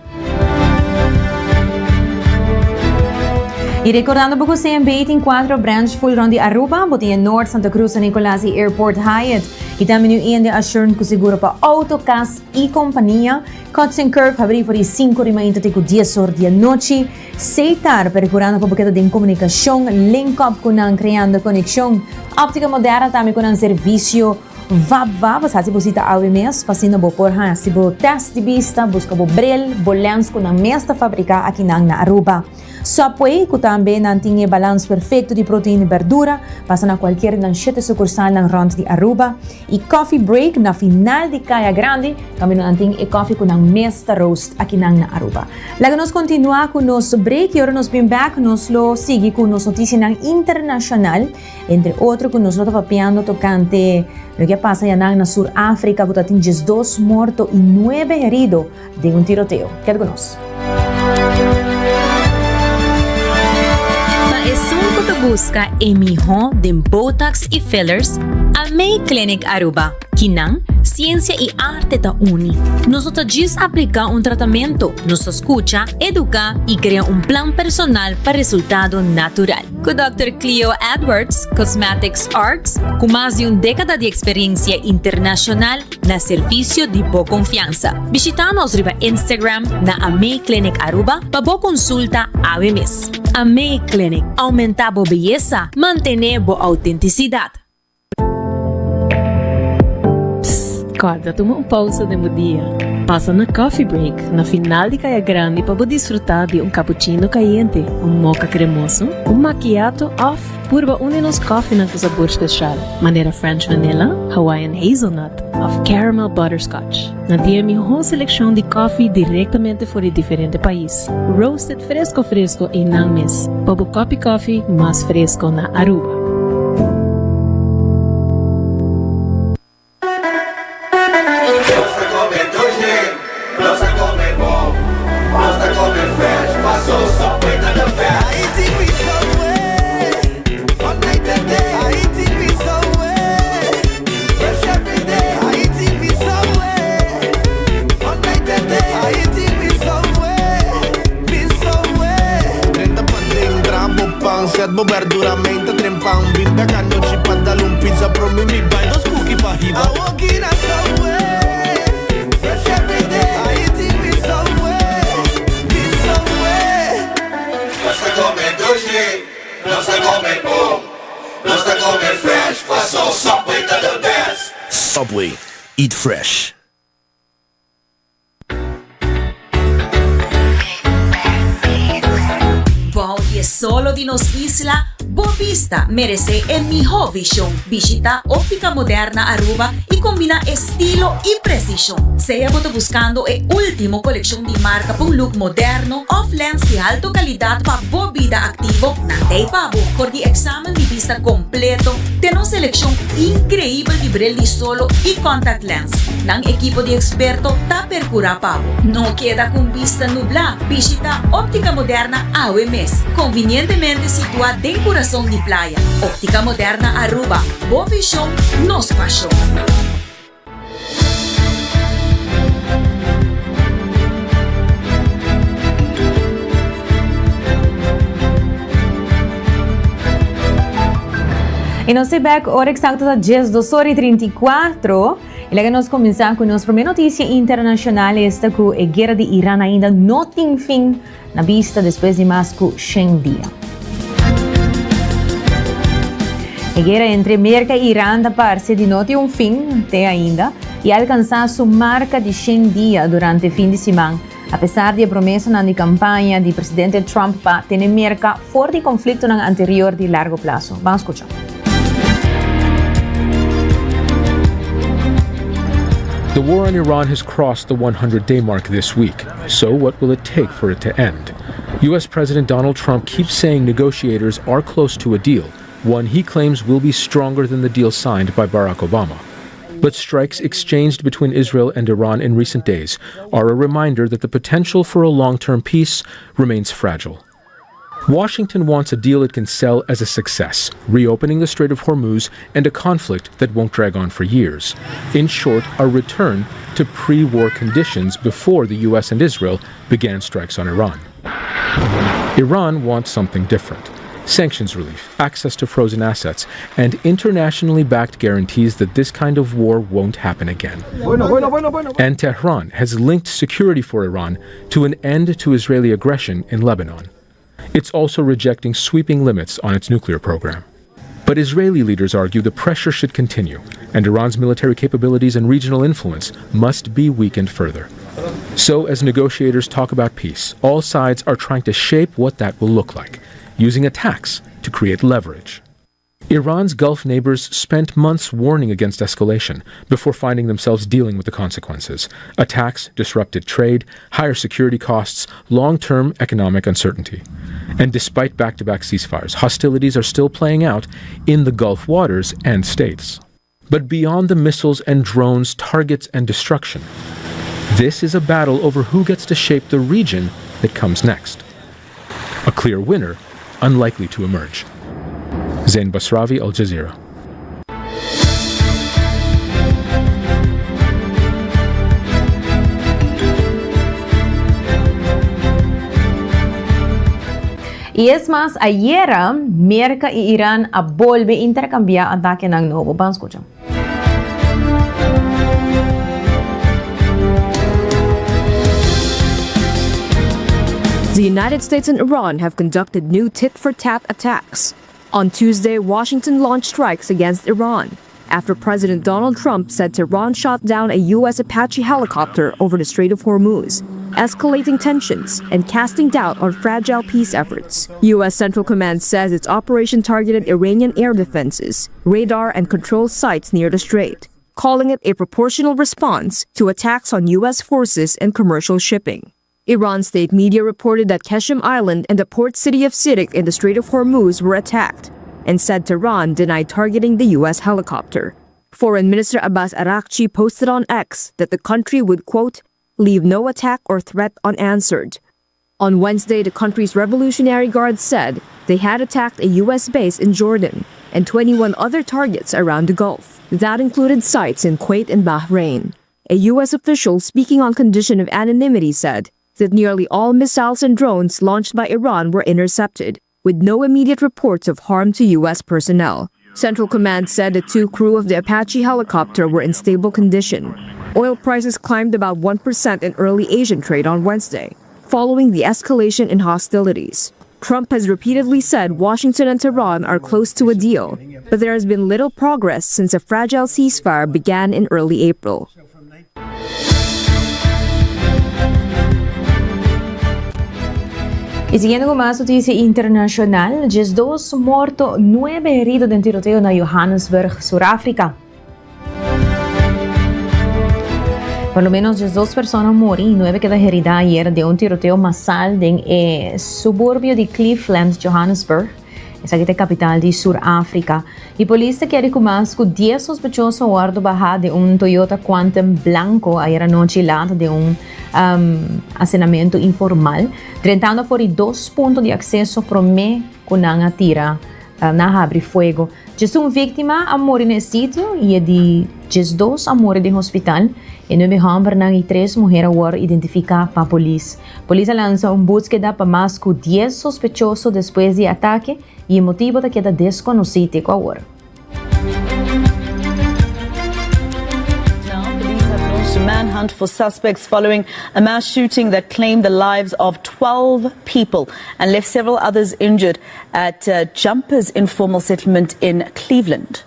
Speaker 8: Y recordando bo cu CMB tin cuatro branch full rond di Aruba, bo tin e Noord, Santa Cruz, San Nicolas y Airport Hyatt. Y tambe New India Assurance cu seguro pa auto, cas y compania. Cuts and Curve habri for di 5 di mainta te cu 10 or di anochi. Seitar, percurando pa bo keda den comunicacion, link up cu nan creando conexion. Optica Moderna tambe cu nan servicio. Vap vap, bas hasi bo sita awe mes pa asina bo por hasi bo test di bista, buska bo bril, bo lens ku nan mes ta fabrika akinan na Aruba. Subway, ku tambe nan tin e balans perfekto di protein i berdura, pasa na kualkier di nan shete sukursalnan rònt di Aruba. I Coffee Break na final di Kaya Grandi, kaminda nan tin e kòfi ku nan mes ta roast akinan na Aruba. Laga nos kontinuá ku nos break i ora nos bin bèk nos lo sigui ku nos notisianan internashonal. Entre otro ku nos lo ta papiando tokante loke a pasa yanan na Sur Afrika ku ta tin 12 morto i 9 herido den un tiroteo. Keda ku nos.
Speaker 17: Pa esun ku ta buska e mihó den botox i fillers, Amei Clinic Aruba. Kinan, siensia i arte ta uni. Nos no ta djis apliká un tratamentu, nos ta skucha, eduká i krea un plan personal pa resultado natural. Ku Dòkter Cleo Edwards, Cosmetics Arts, ku mas di un dékada di eksperensia internashonal na servisio di bo konfiansa. Bishitá nos riba Instagram na Amei Clinic Aruba pa bo konsulta awe mes. Amei Clinic, oumentá bo beyesa, mantené bo outentisidat.
Speaker 18: Psst, kòrda tuma un pousa den bo dia. Pasa na Coffee Break na final di Kaya Grandi pa bo disfruta di un cappuccino cayente, un mocha cremoso, un macchiato of purba un di nos koffienan cu sabor special, manera French Vanilla, Hawaiian Hazelnut of Caramel Butterscotch. Nan tin e miho seleccion di koffie directamente for di diferente pais, roasted fresco fresco eynan mes, pa bo kopi koffie mas fresco na Aruba.
Speaker 2: Nos ta come dushi, nos ta come bon, nos ta come fresh, paso Subway ta the best.
Speaker 3: Haiti pizza way, all night and day. Haiti pizza way, fresh every day. Haiti pizza way, all night and day. Haiti pizza way, pizza way.
Speaker 4: Drenta paden, traha bo pan, set bo berdura, menta trempan. Bin bek anochi pa dal un pizza prome mi bai dos kuki pa hiba.
Speaker 3: Awoki na Subway, fresh every day. Haiti pizza way, pizza way.
Speaker 2: Nos ta come dushi, nos ta come bon, nos ta come fresh, paso Subway ta the best.
Speaker 5: Subway, eat fresh.
Speaker 17: Bou di e solo di nos isla, bo bista meresé e mihó vishon. Bishitá Óptica Moderna Aruba i kombiná estilo i presishon. Sea bo ta buskando e último kolekshon di marka pa un look moderno òf lens di alto kalidat pa bo bida aktivo, nan t'ei pa bo. For di eksamen di bista kompleto te nos selekshon inkreibel di bril di solo i contact lens. Nan ekipo di eksperto ta perkurá pa bo. No keda ku un bista nublá, bishitá Óptica Moderna awe mes, konvinientemente situá den kurason di playa. Óptica Moderna Aruba, bo vishon, nos pashon.
Speaker 8: Y nos ta bek ora exacto ta 12 ora y 34. Y laga nos cuminsa cu nos primer noticia internacional esta cu e guera di Iran ainda no tin fin na bista despues di mas cu 100 dia. E guera entre Merca y Iran ta parce di no tin un fin te ainda y a alcansa su marca di 100 dia durante fin di siman. Apesar di e promesanan di campaña di presidente Trump pa tene Merca for di conflictonan anterior di largo plaso. Ban scucha.
Speaker 19: The war on Iran has crossed the 100 day mark this week. So, what will it take for it to end? U.S. President Donald Trump keeps saying negotiators are close to a deal, one he claims will be stronger than the deal signed by Barack Obama. But strikes exchanged between Israel and Iran in recent days are a reminder that the potential for a long term peace remains fragile. Washington wants a deal it can sell as a success, reopening the Strait of Hormuz and a conflict that won't drag on for years. In short, a return to pre war conditions before the U.S. and Israel began strikes on Iran. Iran wants something different sanctions relief, access to frozen assets, and internationally backed guarantees that this kind of war won't happen again.
Speaker 13: Bueno, bueno, bueno, bueno.
Speaker 19: And Tehran has linked security for Iran to an end to Israeli aggression in Lebanon. It's also rejecting sweeping limits on its nuclear program. But Israeli leaders argue the pressure should continue, and Iran's military capabilities and regional influence must be weakened further. So, as negotiators talk about peace, all sides are trying to shape what that will look like, using attacks to create leverage. Iran's Gulf neighbors spent months warning against escalation before finding themselves dealing with the consequences attacks, disrupted trade, higher security costs, long term economic uncertainty. And despite back to back ceasefires, hostilities are still playing out in the Gulf waters and states. But beyond the missiles and drones, targets, and destruction, this is a battle over who gets to shape the region that comes next. A clear winner, unlikely to emerge. Zain Basravi, Al Jazeera.
Speaker 8: Y es mas, ayera, Merca y Iran a bolbe intercambia atakenan nobo. Ban scucha.
Speaker 20: The United States and Iran have conducted new tit for tat attacks. On Tuesday, Washington launched strikes against Iran. after President Donald Trump said Tehran shot down a U.S. Apache helicopter over the Strait of Hormuz, escalating tensions and casting doubt on fragile peace efforts. U.S. Central Command says its operation targeted Iranian air defenses, radar, and control sites near the strait, calling it a proportional response to attacks on U.S. forces and commercial shipping. Iran state media reported that Qeshm Island and the port city of Sirik in the Strait of Hormuz were attacked and said Tehran denied targeting the U.S. helicopter. Foreign Minister Abbas Araghchi posted on X that the country would, quote, leave no attack or threat unanswered. On Wednesday, the country's Revolutionary Guard said they had attacked a U.S. base in Jordan and 21 other targets around the Gulf. That included sites in Kuwait and Bahrain. A U.S. official speaking on condition of anonymity said that nearly all missiles and drones launched by Iran were intercepted, with no immediate reports of harm to U.S. personnel. Central Command said the two crew of the Apache helicopter were in stable condition. Oil prices climbed about 1% in early Asian trade on Wednesday, following the escalation in hostilities. Trump has repeatedly said Washington and Tehran are close to a deal, but there has been little progress since a fragile ceasefire began in early April.
Speaker 17: Y siguiendo cu mas noticia internacional, 12 morto, 9 herido den tiroteo na Johannesburg, Sur Africa. Por lo menos 12 persona a muri y 9 keda herida ayer den un tiroteo masal den e suburbio di Cleveland, Johannesburg. Esaki ta e capital di Sur Africa. Y polis ta kere cu mas cu dies sospechoso a wordo baha den un Toyota Quantum blanco ayer anochi laat den un asenamento informal, drentando for di dos punto di acceso prome cu nan a tira nan a habri fuego. Djesun víktima a muri na e sitio i e di djesdos a muri den hospital. E nuebe hòmbernan i tres muher a wòrdu identifiká pa polis. Polis a lansa un búskeda pa mas ku dies sospechoso despues di e atake i e motibu ta keda deskonosí te ku awor.
Speaker 21: Police have launched a manhunt for suspects following a mass shooting that claimed the lives of 12 people and left several others injured at uh, Jumpers informal settlement in Cleveland.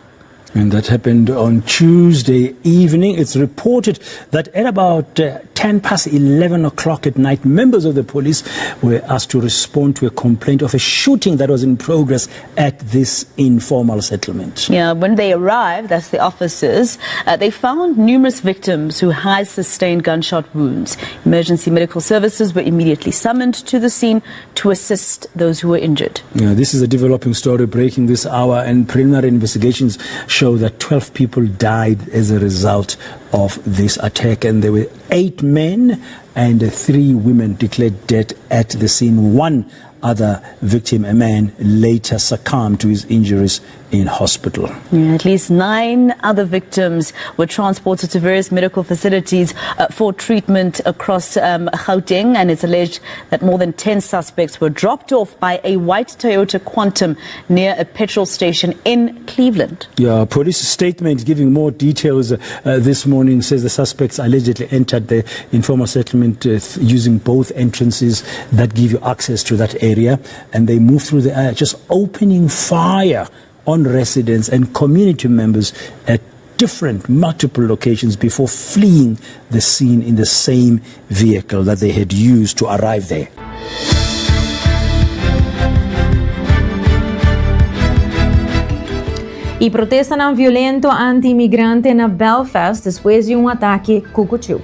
Speaker 22: And that happened on Tuesday evening. It's reported that at about uh, 10 past 11 o'clock at night, members of the police were asked to respond to a complaint of a shooting that was in progress at this informal settlement.
Speaker 21: Yeah, when they arrived, that's the officers, uh, they found numerous victims who had sustained gunshot wounds. Emergency medical services were immediately summoned to the scene to assist those who were injured.
Speaker 22: Yeah, this is a developing story breaking this hour, and preliminary investigations show that 12 people died as a result of this attack, and there were eight men and three women declared dead at the scene. One other victim, a man, later succumbed to his injuries in hospital.
Speaker 21: Yeah, at least nine other victims were transported to various medical facilities uh, for treatment across um, Gauteng, and it's alleged that more than 10 suspects were dropped off by a white Toyota Quantum near a petrol station in Cleveland.
Speaker 22: Yeah, police statement giving more details uh, this morning says the suspects allegedly entered the informal settlement uh, using both entrances that give you access to that area, and they moved through the air, just opening fire on residents and community members at different multiple locations before fleeing the scene in the same vehicle that they had used to arrive there.
Speaker 17: E protestanan violento anti-inmigrante na Belfast despues di un atake ku kuchiu.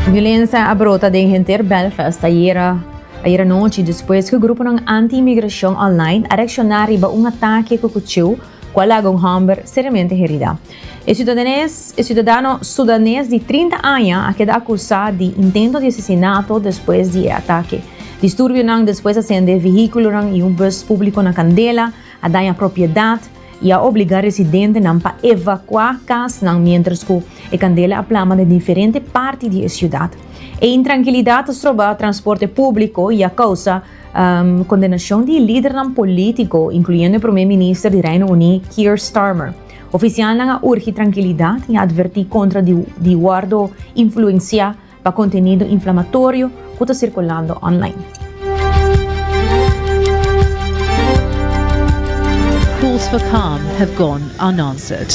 Speaker 17: Violensia a brota den henter Belfast ayera ayera nochi despues ku gruponan anti-inmigrashon online a reakshoná riba un atake ku kuchiu ku a laga un hòmber seriamente herida. E siudadanes e siudadano sudanes di 30 aña a keda akusá di intento di asesinato despues di e atake. Disturbionan despues a sende vehíkulonan i un bus públiko na kandela, a daña propiedat, i a obligá residentenan pa evakuá kasnan miéntras ku e kandela a plama den diferente parti di e siudat. E intrankilidat a stroba transporte públiko i a kousa kondenashon di lidernan polítiko, inkluyendo e promé minister di Reino Uní, Keir Starmer. Ofisialnan a urgi trankilidat i a atvertí kontra di wòrdu influensiá pa kontenido inflamatorio ku ta sirkulando online.
Speaker 1: Calls for calm have gone unanswered.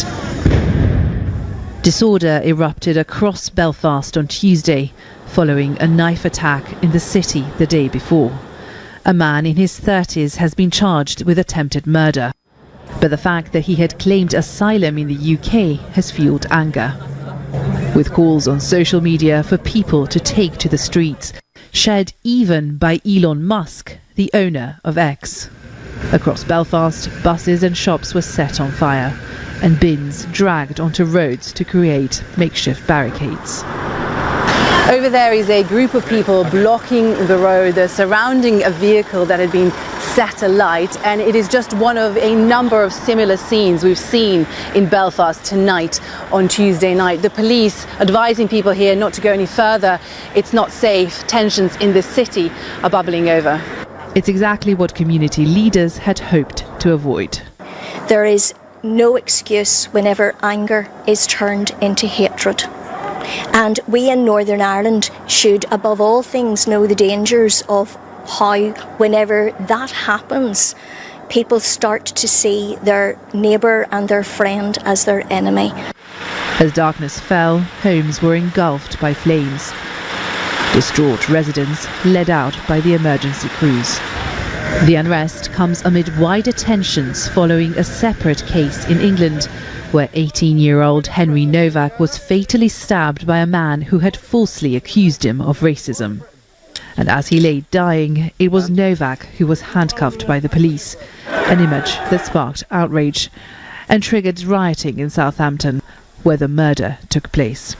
Speaker 1: Disorder erupted across Belfast on Tuesday following a knife attack in the city the day before. A man in his 30s has been charged with attempted murder. But the fact that he had claimed asylum in the UK has fueled anger. With calls on social media for people to take to the streets, shared even by Elon Musk, the owner of X. Across Belfast, buses and shops were set on fire and bins dragged onto roads to create makeshift barricades.
Speaker 6: Over there is a group of people blocking the road. They're surrounding a vehicle that had been set alight, and it is just one of a number of similar scenes we've seen in Belfast tonight on Tuesday night. The police advising people here not to go any further. It's not safe. Tensions in the city are bubbling over.
Speaker 1: It's exactly what community leaders had hoped to avoid.
Speaker 23: There is no excuse whenever anger is turned into hatred. And we in Northern Ireland should, above all things, know the dangers of how, whenever that happens, people start to see their neighbour and their friend as their enemy.
Speaker 1: As darkness fell, homes were engulfed by flames. Distraught residents led out by the emergency crews. The unrest comes amid wider tensions following a separate case in England, where 18 year old Henry Novak was fatally stabbed by a man who had falsely accused him of racism. And as he lay dying, it was Novak who was handcuffed by the police, an image that sparked outrage and triggered rioting in Southampton, where the murder took place.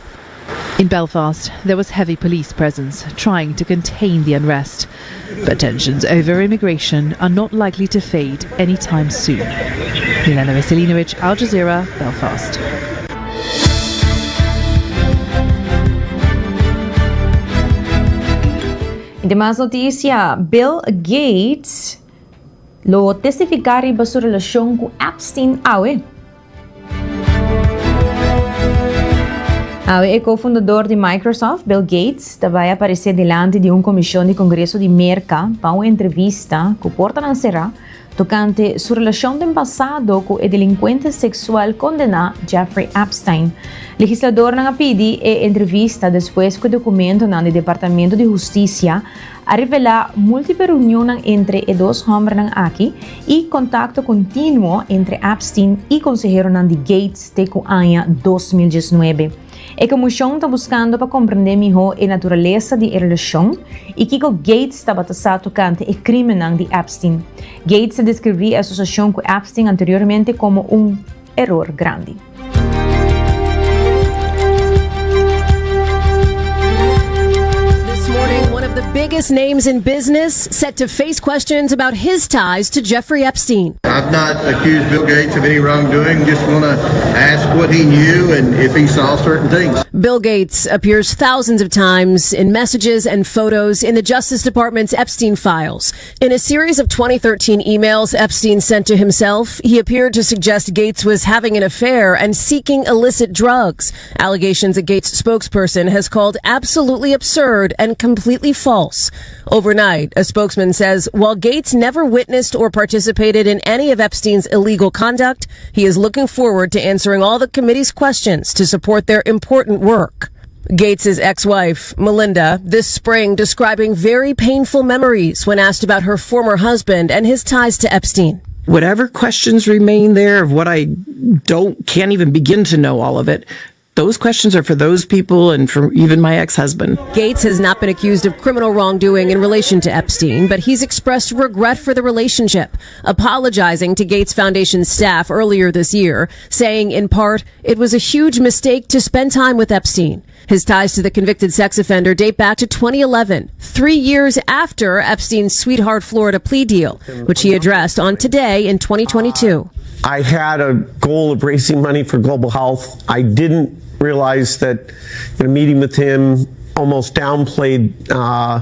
Speaker 1: In Belfast, there was heavy police presence trying to contain the unrest. But tensions over immigration are not likely to fade anytime soon. Milena Veselinovic, Al Jazeera, Belfast.
Speaker 8: Y demas noticia, Bill Gates lo testifica riba su relacion cu Epstein awe. Awe e co-fundador di Microsoft, Bill Gates, ta bay aparece dilanti di un comision di Congreso di Merca pa un entrevista cu portanan cera tocante su relacion den pasado cu e delincuente sexual condena Jeffrey Epstein. Legisladornan a pidi e entrevista despues cu e documentonan di Departamento di Husticia a revelá múltiple reunionnan entre e dos hòmbernan aki i kontakto kontinuo entre Epstein i konseheronan di Gates te ku aña 2019. E komishon ta buskando pa komprendé mihó e naturalesa di e relashon i kiko Gates tabata sa tokante e krímennan di Epstein. Gates a deskribí e asosiashon ku Epstein anteriormente komo un eror grandi.
Speaker 24: This morning, one of the biggest names in business set to face questions about his ties to Jeffrey Epstein.
Speaker 25: I've not accused Bill Gates of any wrongdoing. Just want to ask what he knew and if he saw certain things.
Speaker 24: Bill Gates appears thousands of times in messages and photos in the Justice Department's Epstein files. In a series of 2013 emails Epstein sent to himself, he appeared to suggest Gates was having an affair and seeking illicit drugs. Allegations a Gates spokesperson has called absolutely absurd and completely false. Overnight, a spokesman says while Gates never witnessed or participated in any of Epstein's illegal conduct, he is looking forward to answering all the committee's questions to support their important work. Gates's ex-wife, Melinda, this spring describing very painful memories when asked about her former husband and his ties to Epstein.
Speaker 26: Whatever questions remain there of what I don't can't even begin to know all of it, those questions are for those people and for even my ex-husband.
Speaker 24: Gates has not been accused of criminal wrongdoing in relation to Epstein, but he's expressed regret for the relationship, apologizing to Gates Foundation staff earlier this year, saying in part, it was a huge mistake to spend time with Epstein. His ties to the convicted sex offender date back to 2011, three years after Epstein's Sweetheart Florida plea deal, which he addressed on Today in 2022.
Speaker 27: I had a goal of raising money for global health. I didn't realize that in a meeting with him almost downplayed uh,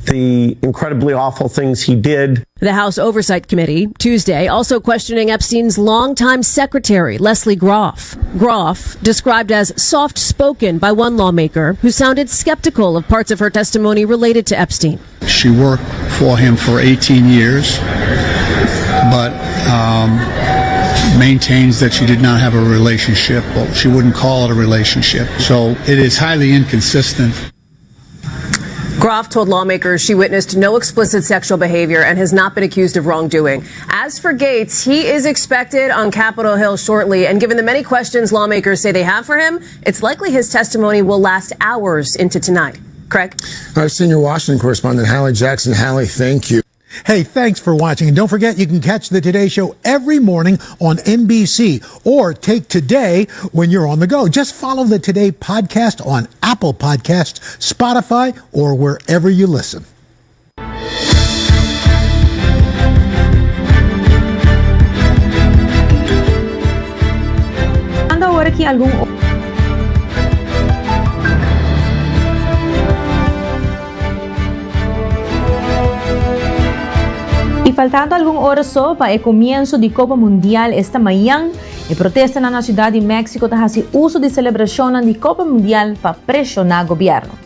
Speaker 27: the incredibly awful things he did.
Speaker 24: The House Oversight Committee Tuesday also questioning Epstein's longtime secretary, Leslie Groff. Groff, described as soft spoken by one lawmaker who sounded skeptical of parts of her testimony related to Epstein.
Speaker 28: She worked for him for 18 years, but um,
Speaker 7: maintains that she did not have a relationship. Well, she wouldn't call it a relationship. So it is highly inconsistent.
Speaker 20: Groff told lawmakers she witnessed no explicit sexual behavior and has not been accused of wrongdoing. As for Gates, he is expected on Capitol Hill shortly. And given the many questions lawmakers say they have for him, it's likely his testimony will last hours into tonight. Craig?
Speaker 9: Our senior Washington correspondent, Hallie Jackson. Hallie, thank you.
Speaker 10: Hey, thanks for watching. And don't forget, you can catch the Today Show every morning on NBC or take Today when you're on the go. Just follow the Today podcast on Apple Podcasts, Spotify, or wherever you listen.
Speaker 8: Anda awor aki algun. Y faltando algun ora so pa e comienso di Copa Mundial esta mañan, e protestanan na Ciudad di Mexico ta haci uso di celebracionnan di Copa Mundial pa presiona gobierno.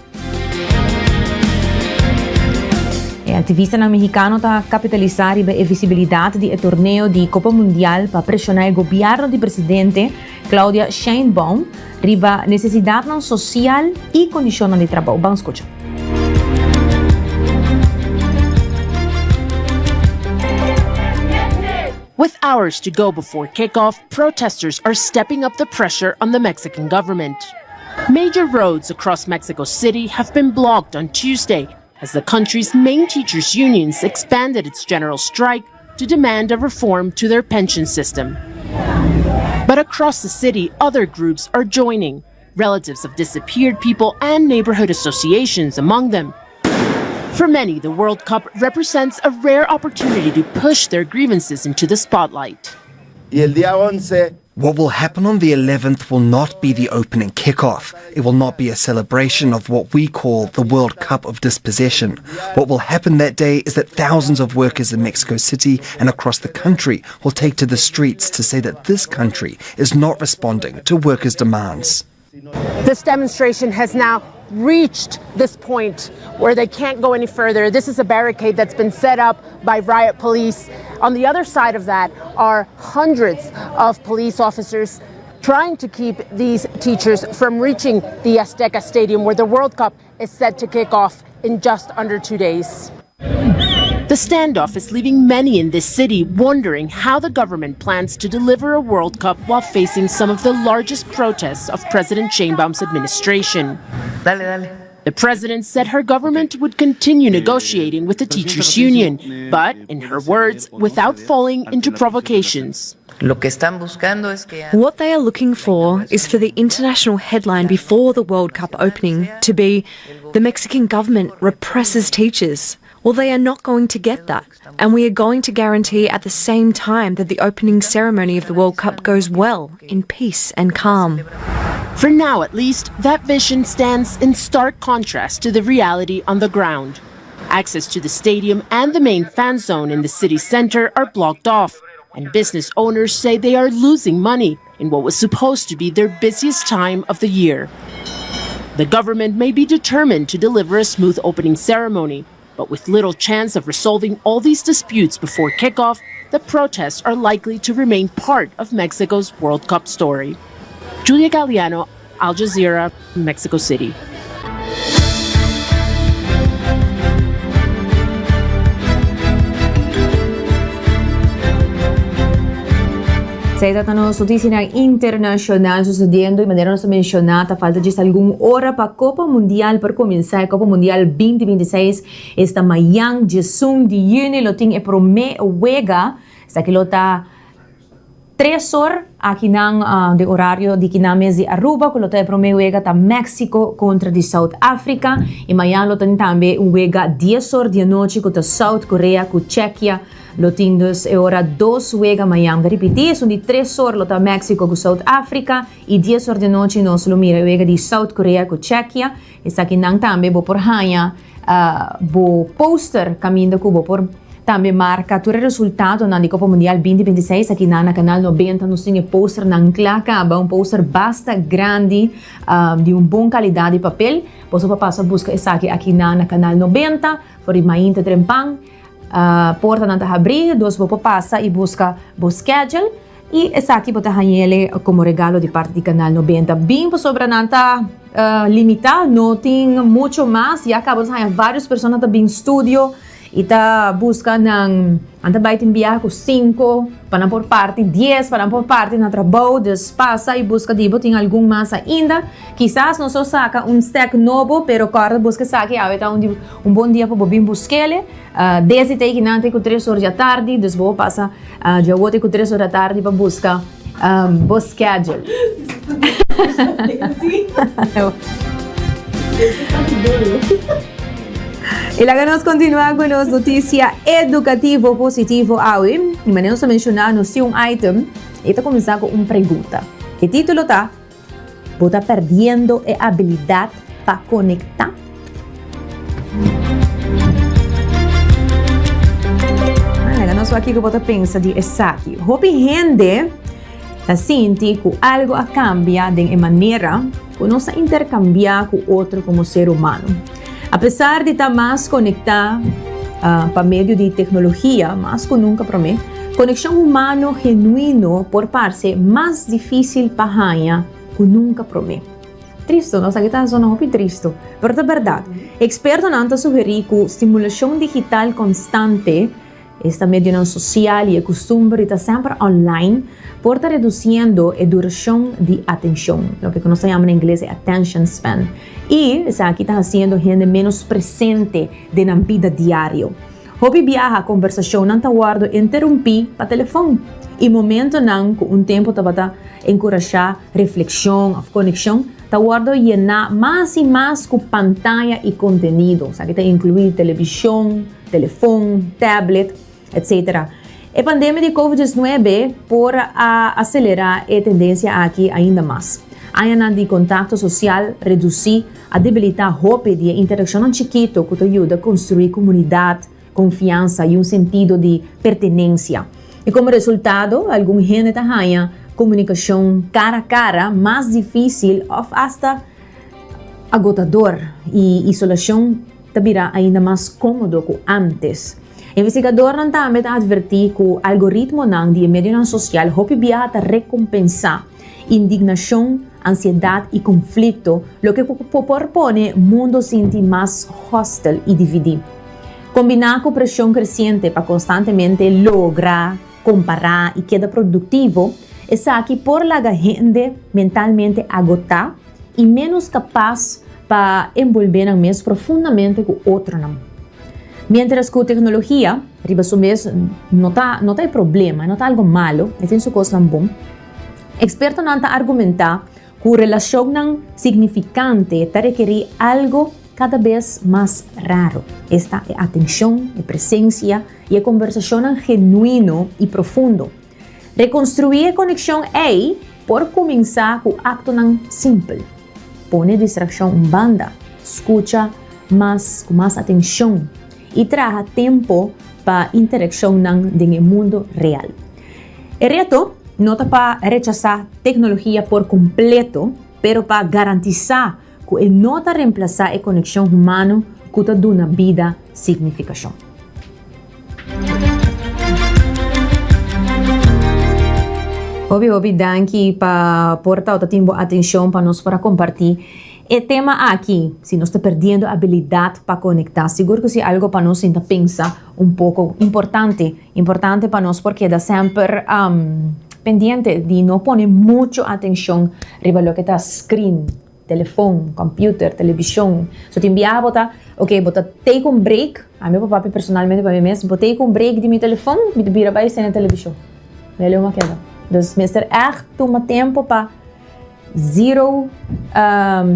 Speaker 8: E activistanan mexicano ta capitalisa riba e visibilidad di e torneo di Copa Mundial pa presiona e gobierno di presidente Claudia Sheinbaum riba necesidadnan social y condicionnan di trabou. Ban scucha.
Speaker 11: With hours to go before kickoff, protesters are stepping up the pressure on the Mexican government. Major roads across Mexico City have been blocked on Tuesday as the country's main teachers' unions expanded its general strike to demand a reform to their pension system. But across the city, other groups are joining relatives of disappeared people and neighborhood associations among them. For many, the World Cup represents a rare opportunity to push their grievances into the spotlight.
Speaker 12: What will happen on the 11th will not be the opening kickoff. It will not be a celebration of what we call the World Cup of Dispossession. What will happen that day is that thousands of workers in Mexico City and across the country will take to the streets to say that this country is not responding to workers' demands.
Speaker 11: This demonstration has now reached this point where they can't go any further. This is a barricade that's been set up by riot police. On the other side of that are hundreds of police officers trying to keep these teachers from reaching the Azteca Stadium where the World Cup is set to kick off in just under two days. The standoff is leaving many in this city wondering how the government plans to deliver a World Cup while facing some of the largest protests of President Sheinbaum's administration.
Speaker 14: Dale, dale.
Speaker 11: The president said her government would continue negotiating with the teachers union, but, in her words, without falling into provocations.
Speaker 14: Lo que están buscando es que
Speaker 15: What they are looking for is for the international headline before the World Cup opening to be the Mexican government represses teachers. Well, they are not going to get that. And we are going to guarantee at the same time that the opening ceremony of the World Cup goes well, in peace and calm.
Speaker 11: For now, at least, that vision stands in stark contrast to the reality on the ground. Access to the stadium and the main fan zone in the city center are blocked off, and business owners say they are losing money in what was supposed to be their busiest time of the year. The government may be determined to deliver a smooth opening ceremony, but with little chance of resolving all these disputes before kickoff, the protests are likely to remain part of Mexico's World Cup story. Julia Galliano, Al Jazeera, Mexico City.
Speaker 8: Esey ta nos noticianan internacional sucediendo y manera nos a menciona ta falta djis algun ora pa Copa Mundial por cuminsa. E Copa Mundial 2026 esta mayan diesun di juni lo tin e prome wega. Esaki lo ta tres or akinan den orario di kinan mes di Aruba cu lo ta e prome wega ta Mexico contra di South Africa y mayan lo tin tambe un wega dies or di anochi cu ta South Korea cu Czechia. Lo tin dus e ora dos wega mañan. Ta ripití, esun di tres or lo ta Mexico ku South Africa i dies or di anochi nos lo mira e wega di South Korea ku Czechia. Esakinan tambe bo por haña bo poster kaminda ku bo por tambe marka tur e resultadonan di Kopa Mundial 2026. Akinan na Kanal 90 nos tin e posternan kla kaba, un poster basta grandi di un bon kalidat di papel. Boso por pasa buska esaki akinan na Kanal 90 for di mainta trempan. Portanan ta habrí, dus bo por pasa i buska bo schedule. Y esaki bo ta hañele como regalo di parti di Canal 90. Bin pasobra nan ta limita, no tin mucho mas. Ya caba nos haña varios persona ta bin studio y ta busca nan, nan ta bay tin biaha cu cinco pa nan por parti, dies pa nan por parti na trabou. Dus pasa y busca di bo tin algun mas ainda. Kisas nos lo saca un stack nobo, pero corda busca esaki awe ta un un bon dia pa bo bin buskele. Desi ta eikinan te ku tres or di atardi, dus bo pasa djawo te ku tres or di atardi pa buska bo schedule. I laga nos kontinuá ku nos notisia edukativo positivo awe. I manera nos a menshoná, nos tin un item i ta kuminsá ku un pregunta. E título ta. Bo ta perdiendo e abilidat pa konektá? Laga nos wak kiko bo ta pensa di esaki. Hopi hende ta sinti ku algu a kambia den e manera ku nos ta interkambiá ku otro komo ser humano. Apesar di ta mas konektá pa medio di teknologia mas ku nunka promé, konekshon humano genuino por parse mas difísil pa haña ku nunka promé. Tristu, no? Esaki ta zona hopi tristu, pero ta bèrdat. Ekspertonan ta sugerí ku stimulashon digital konstante, Esta medionan sosial i e kustumber di ta semper online por ta redusiendo e durashon di atenshon, loke ku nos ta yama na ingles e attention span, i esaki ta hasiendo hende ménos presente den nan bida diario. Hopi biaha kombersashonnan ta wòrdu interumpí pa telefòn, i momentonan ku un tempu tabata enkurashá reflekshon òf konekshon ta wòrdu yená mas i mas ku pantaya i kontenido. Esaki ta inkluí televishon, telefon, tablet, etc. E pandemia di Covid 19 por a aselerá e tendensia aki ainda mas. Añanan di kontakto sosial redusí a debilitá hopi di e interakshonnan chikitu ku ta yuda konstruí komunidat, konfiansa i un sentido di pertenensia. I komo resultado, algun hende ta haña komunikashon kara kara mas difísil òf asta agotador i isolashon ta bira ainda mas kómodo ku ántes. Investigadornan tambe ta atvertí ku algoritmonan di e medionan sosial hopi biaha ta rekompensá indignashon, ansiedat i konflikto, loke ku por pone mundu sinti mas hostil i dividí. Kombiná ku preshon kresiente pa konstantemente logra, kompará i keda produktivo, esaki por laga hende mentalmente agotá i ménos kapas pa enbolbé nan mes profundamente ku otronan. Miéntras ku teknologia riba su mes no ta no ta e problema, no ta algu malu, e tin su kosnan bon, ekspertonan ta argumentá ku relashonnan signifikante ta rekerí algu kada bes mas raro, esta e atenshon, e presensia i e kombersashonnan genuino i profundo. Rekonstruí e konekshon ei por kuminsá ku aktonan simpel. Pone distrakshon un banda, skucha mas ku mas atenshon i traha tempu pa interakshonnan den e mundu real. E reto no ta pa rechasá teknologia por kompleto, pero pa garantisá ku e no ta remplasá e konekshon humano ku ta duna bida signifikashon. Hopi hopi danki pa por tawata tin bo atencion pa nos por a comparti e tema aki, si nos ta perdiendo abilidad pa conecta. Sigur cu si algo pa nos sinta pensa un poco importante, importante pa nos por keda semper pendiente di no pone mucho atencion riba loke ta screen. Telefon, computer, television. So tin biaha bo ta, ok, bo ta take un break, ami por papia personalmente pa mi mes, bo take un break di mi telefon, mi ta bira bai sende television. Mi a leu keda. Dus mester echt tuma tempo pa zero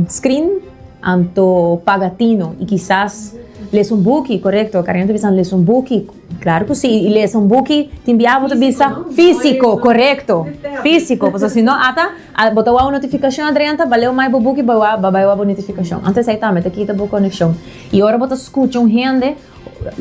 Speaker 8: screen, anto paga tino y kisas lesa un buki, corecto, Karen ta bisa lesa un buki. Claro cu si, y lesa un buki tin bia bo ta bisa fisico, corecto, fisico, pasobra si no ata bo ta wak un notificacion a drenta, baleu mai bo buki bo bai wak bo notificacion, anto esey tambe ta kita bo conexion, y ora bo ta scucha un hende,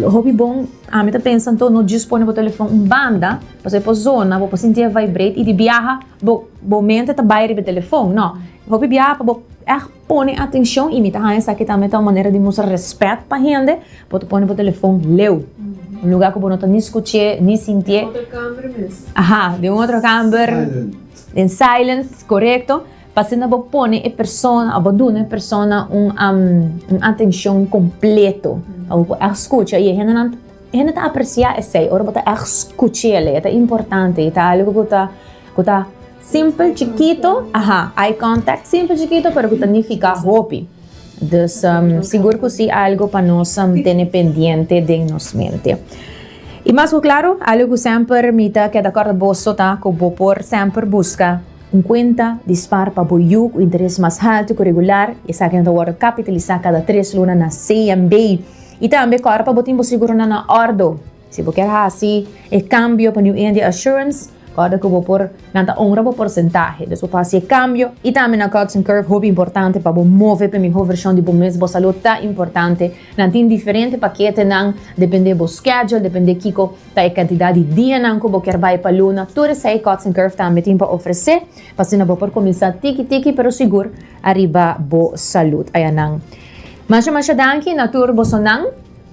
Speaker 8: hopi bon, ami ta pensa anto no djis pone bo telefon un banda, pasobra e por zona, bo por sinti e vibrate y di biaha bo mente ta bay riba e telefon, no, hopi biaha pa bo echt. Pone atencion y mi ta haña esaki tambe ta un manera di mustra respet pa hende, bo ta pone bo telefon leu. Un lugá ku bo no ta ni skuch'é ni sintié.
Speaker 15: Den otro kamber mes.
Speaker 8: Aha, den un otro kamber. Den silence, korekto. Pa asina bo pone e persona òf bo duna e persona un un atenshon kompleto. Pa bo por ègt skucha i e hendenan e hende ta apresiá esei ora bo ta ègt skuch'el. E ta importante, e ta algu ku ta ku ta simpel, chikito, aha, eye contact, simpel, chikito, pero ku ta nifiká hopi. Dus sigur ku si algu pa nos tene pendiente den nos mente. I mas ku klaru, algu ku semper mi ta keda kòrda boso ta ku bo por semper buska un kuenta di spar pa bo yu ku interes mas haltu ku regular. Esaki nan ta wòrdu kapitalisá kada tres luna na CMB. I tambe kòrda pa bo tin bo seguronan na òrdu. Si bo kier hasi e kambio pa New India Assurance, kòrda ku bo por, nan ta honra bo porsentahe. Dus bo por hasi e kambio. I tambe na Cuts and Curve, hopi importante pa bo move pa e mihó vershon di bo mes. Bo salud ta importante. Nan tin diferente paketenan, depende bo schedule, depende kiko ta e kantidat di dianan ku bo kier bai pa luna. Tur esei Cuts and Curve tambe tin pa ofresé, pa asina bo por kuminsá tiki tiki pero sigur ariba bo salud. Ayanan. Masha masha danki na tur bosonan.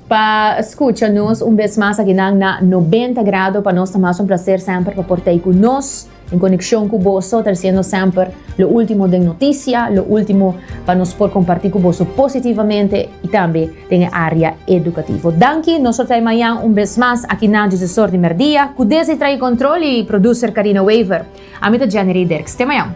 Speaker 8: Pa scucha nos un bes mas akinan na 90 Grado. Pa nos ta mas un placer semper pa por ta ei cu nos, en conexion cu boso, treciendo semper lo ultimo den noticia, lo ultimo pa nos por comparti cu boso positivamente y tambe den e area educativo. Danki, nos lo ta ei mañan un bes mas akinan djis di merdia cu Desi trae control y producer Carina Wever. Ami ta Jenny Dirks. Te mañan.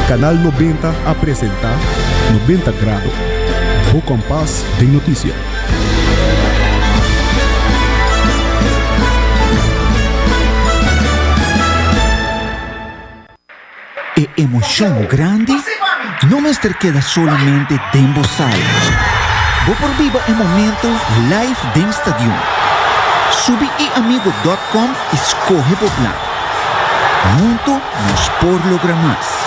Speaker 2: Canal 90 a presenta 90 Grado, bo kompas den notisia.
Speaker 3: E emocion grandi no mester keda solamente den bo sala. Bo por biba e momento live den stadion. Subi iamigo dot com y scoge bo plan. Hunto nos por logra mas.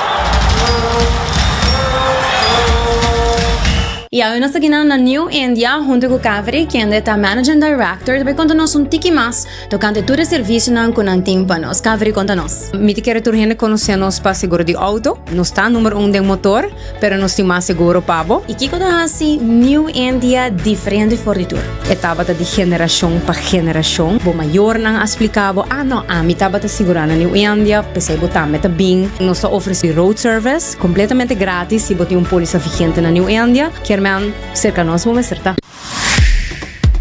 Speaker 4: Y awe nos ta kinan na New India hunto cu Kaveri kende ta Managing Director ta bay conta nos un tiki mas tocante tur e servicionan cu nan tin pa nos. Kaveri conta nos.
Speaker 5: Mi ta kere tur hende conoce nos pa seguro di auto. Nos ta number un den motor, pero nos tin mas seguro pa bo.
Speaker 4: Y kico ta haci New India diferente for di tur?
Speaker 5: E tabata di generacion pa generacion. Bo mayornan a splica bo, ah no, ami tabata sigura na New India, p'esey bo tambe ta bin. Nos ta ofrece road service completamente gratis si bo tin un polisa vigente na New India. Kier men cerca nos bo mester ta.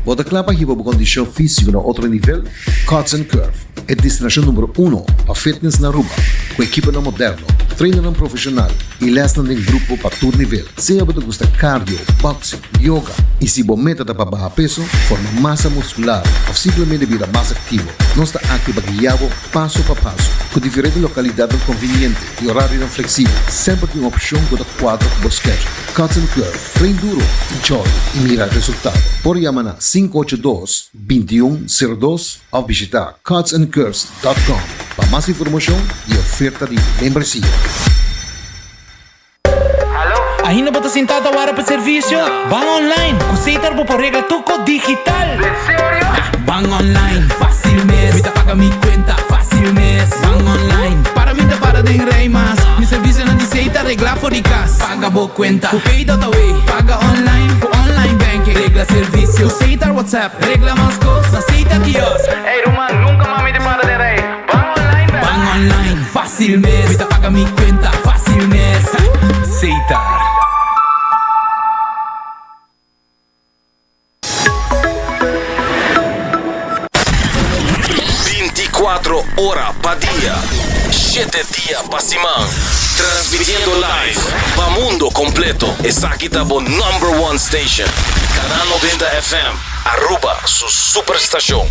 Speaker 13: Bo ta kla pa hiba bo kondishon físiko na otro nivel? Cuts and Curve, e destinashon numero uno pa fitness na Aruba, ku ekiponan moderno, trainernan profeshonal i lèsnan den grupo pa tur nivel. Sea bo ta gusta cardio, boxing, yoga i si bo meta ta pa baha peso, forma masa muskular òf simplemente bira mas aktivo, nos ta aki pa guia bo paso pa paso. Ku diferente lokalidatnan konviniente i orarionan fleksibel, semper tin un opshon ku ta kuadra ku bo schedule. Cuts and Curve, train duro, enjoy i mira resultado. Por yama na 582 2102 òf bishita cutsandcurves.com pa mas informashon i oferta di membresia.
Speaker 16: Ainda bo ta sintá ta wara pa servisio? Ban online! Ku Setar bo por regla tur kos digital! Den serio? Ban online, fásil mes! Mi ta paga mi kuenta, fásil mes! Ban online, para mi ta para den rei mas! Mi servisionan di Setar reglá for di kas! Paga bo kuenta ku Pay.awe! Paga online ku online banking! Regla servisio ku Setar WhatsApp! Regla mas kos na Setar kiosk! Ey ruman, nunka mas mi ta para den rei! Ban online bèk! Ban online, fásil mes! Mi ta paga mi kuenta, fásil mes! Setar.
Speaker 18: Binticuatro ora pa dia, shete dia pa siman. Transmitiendo live pa mundo completo. Esaki ta bo number one station. Canal 90 FM, Aruba su superstacion.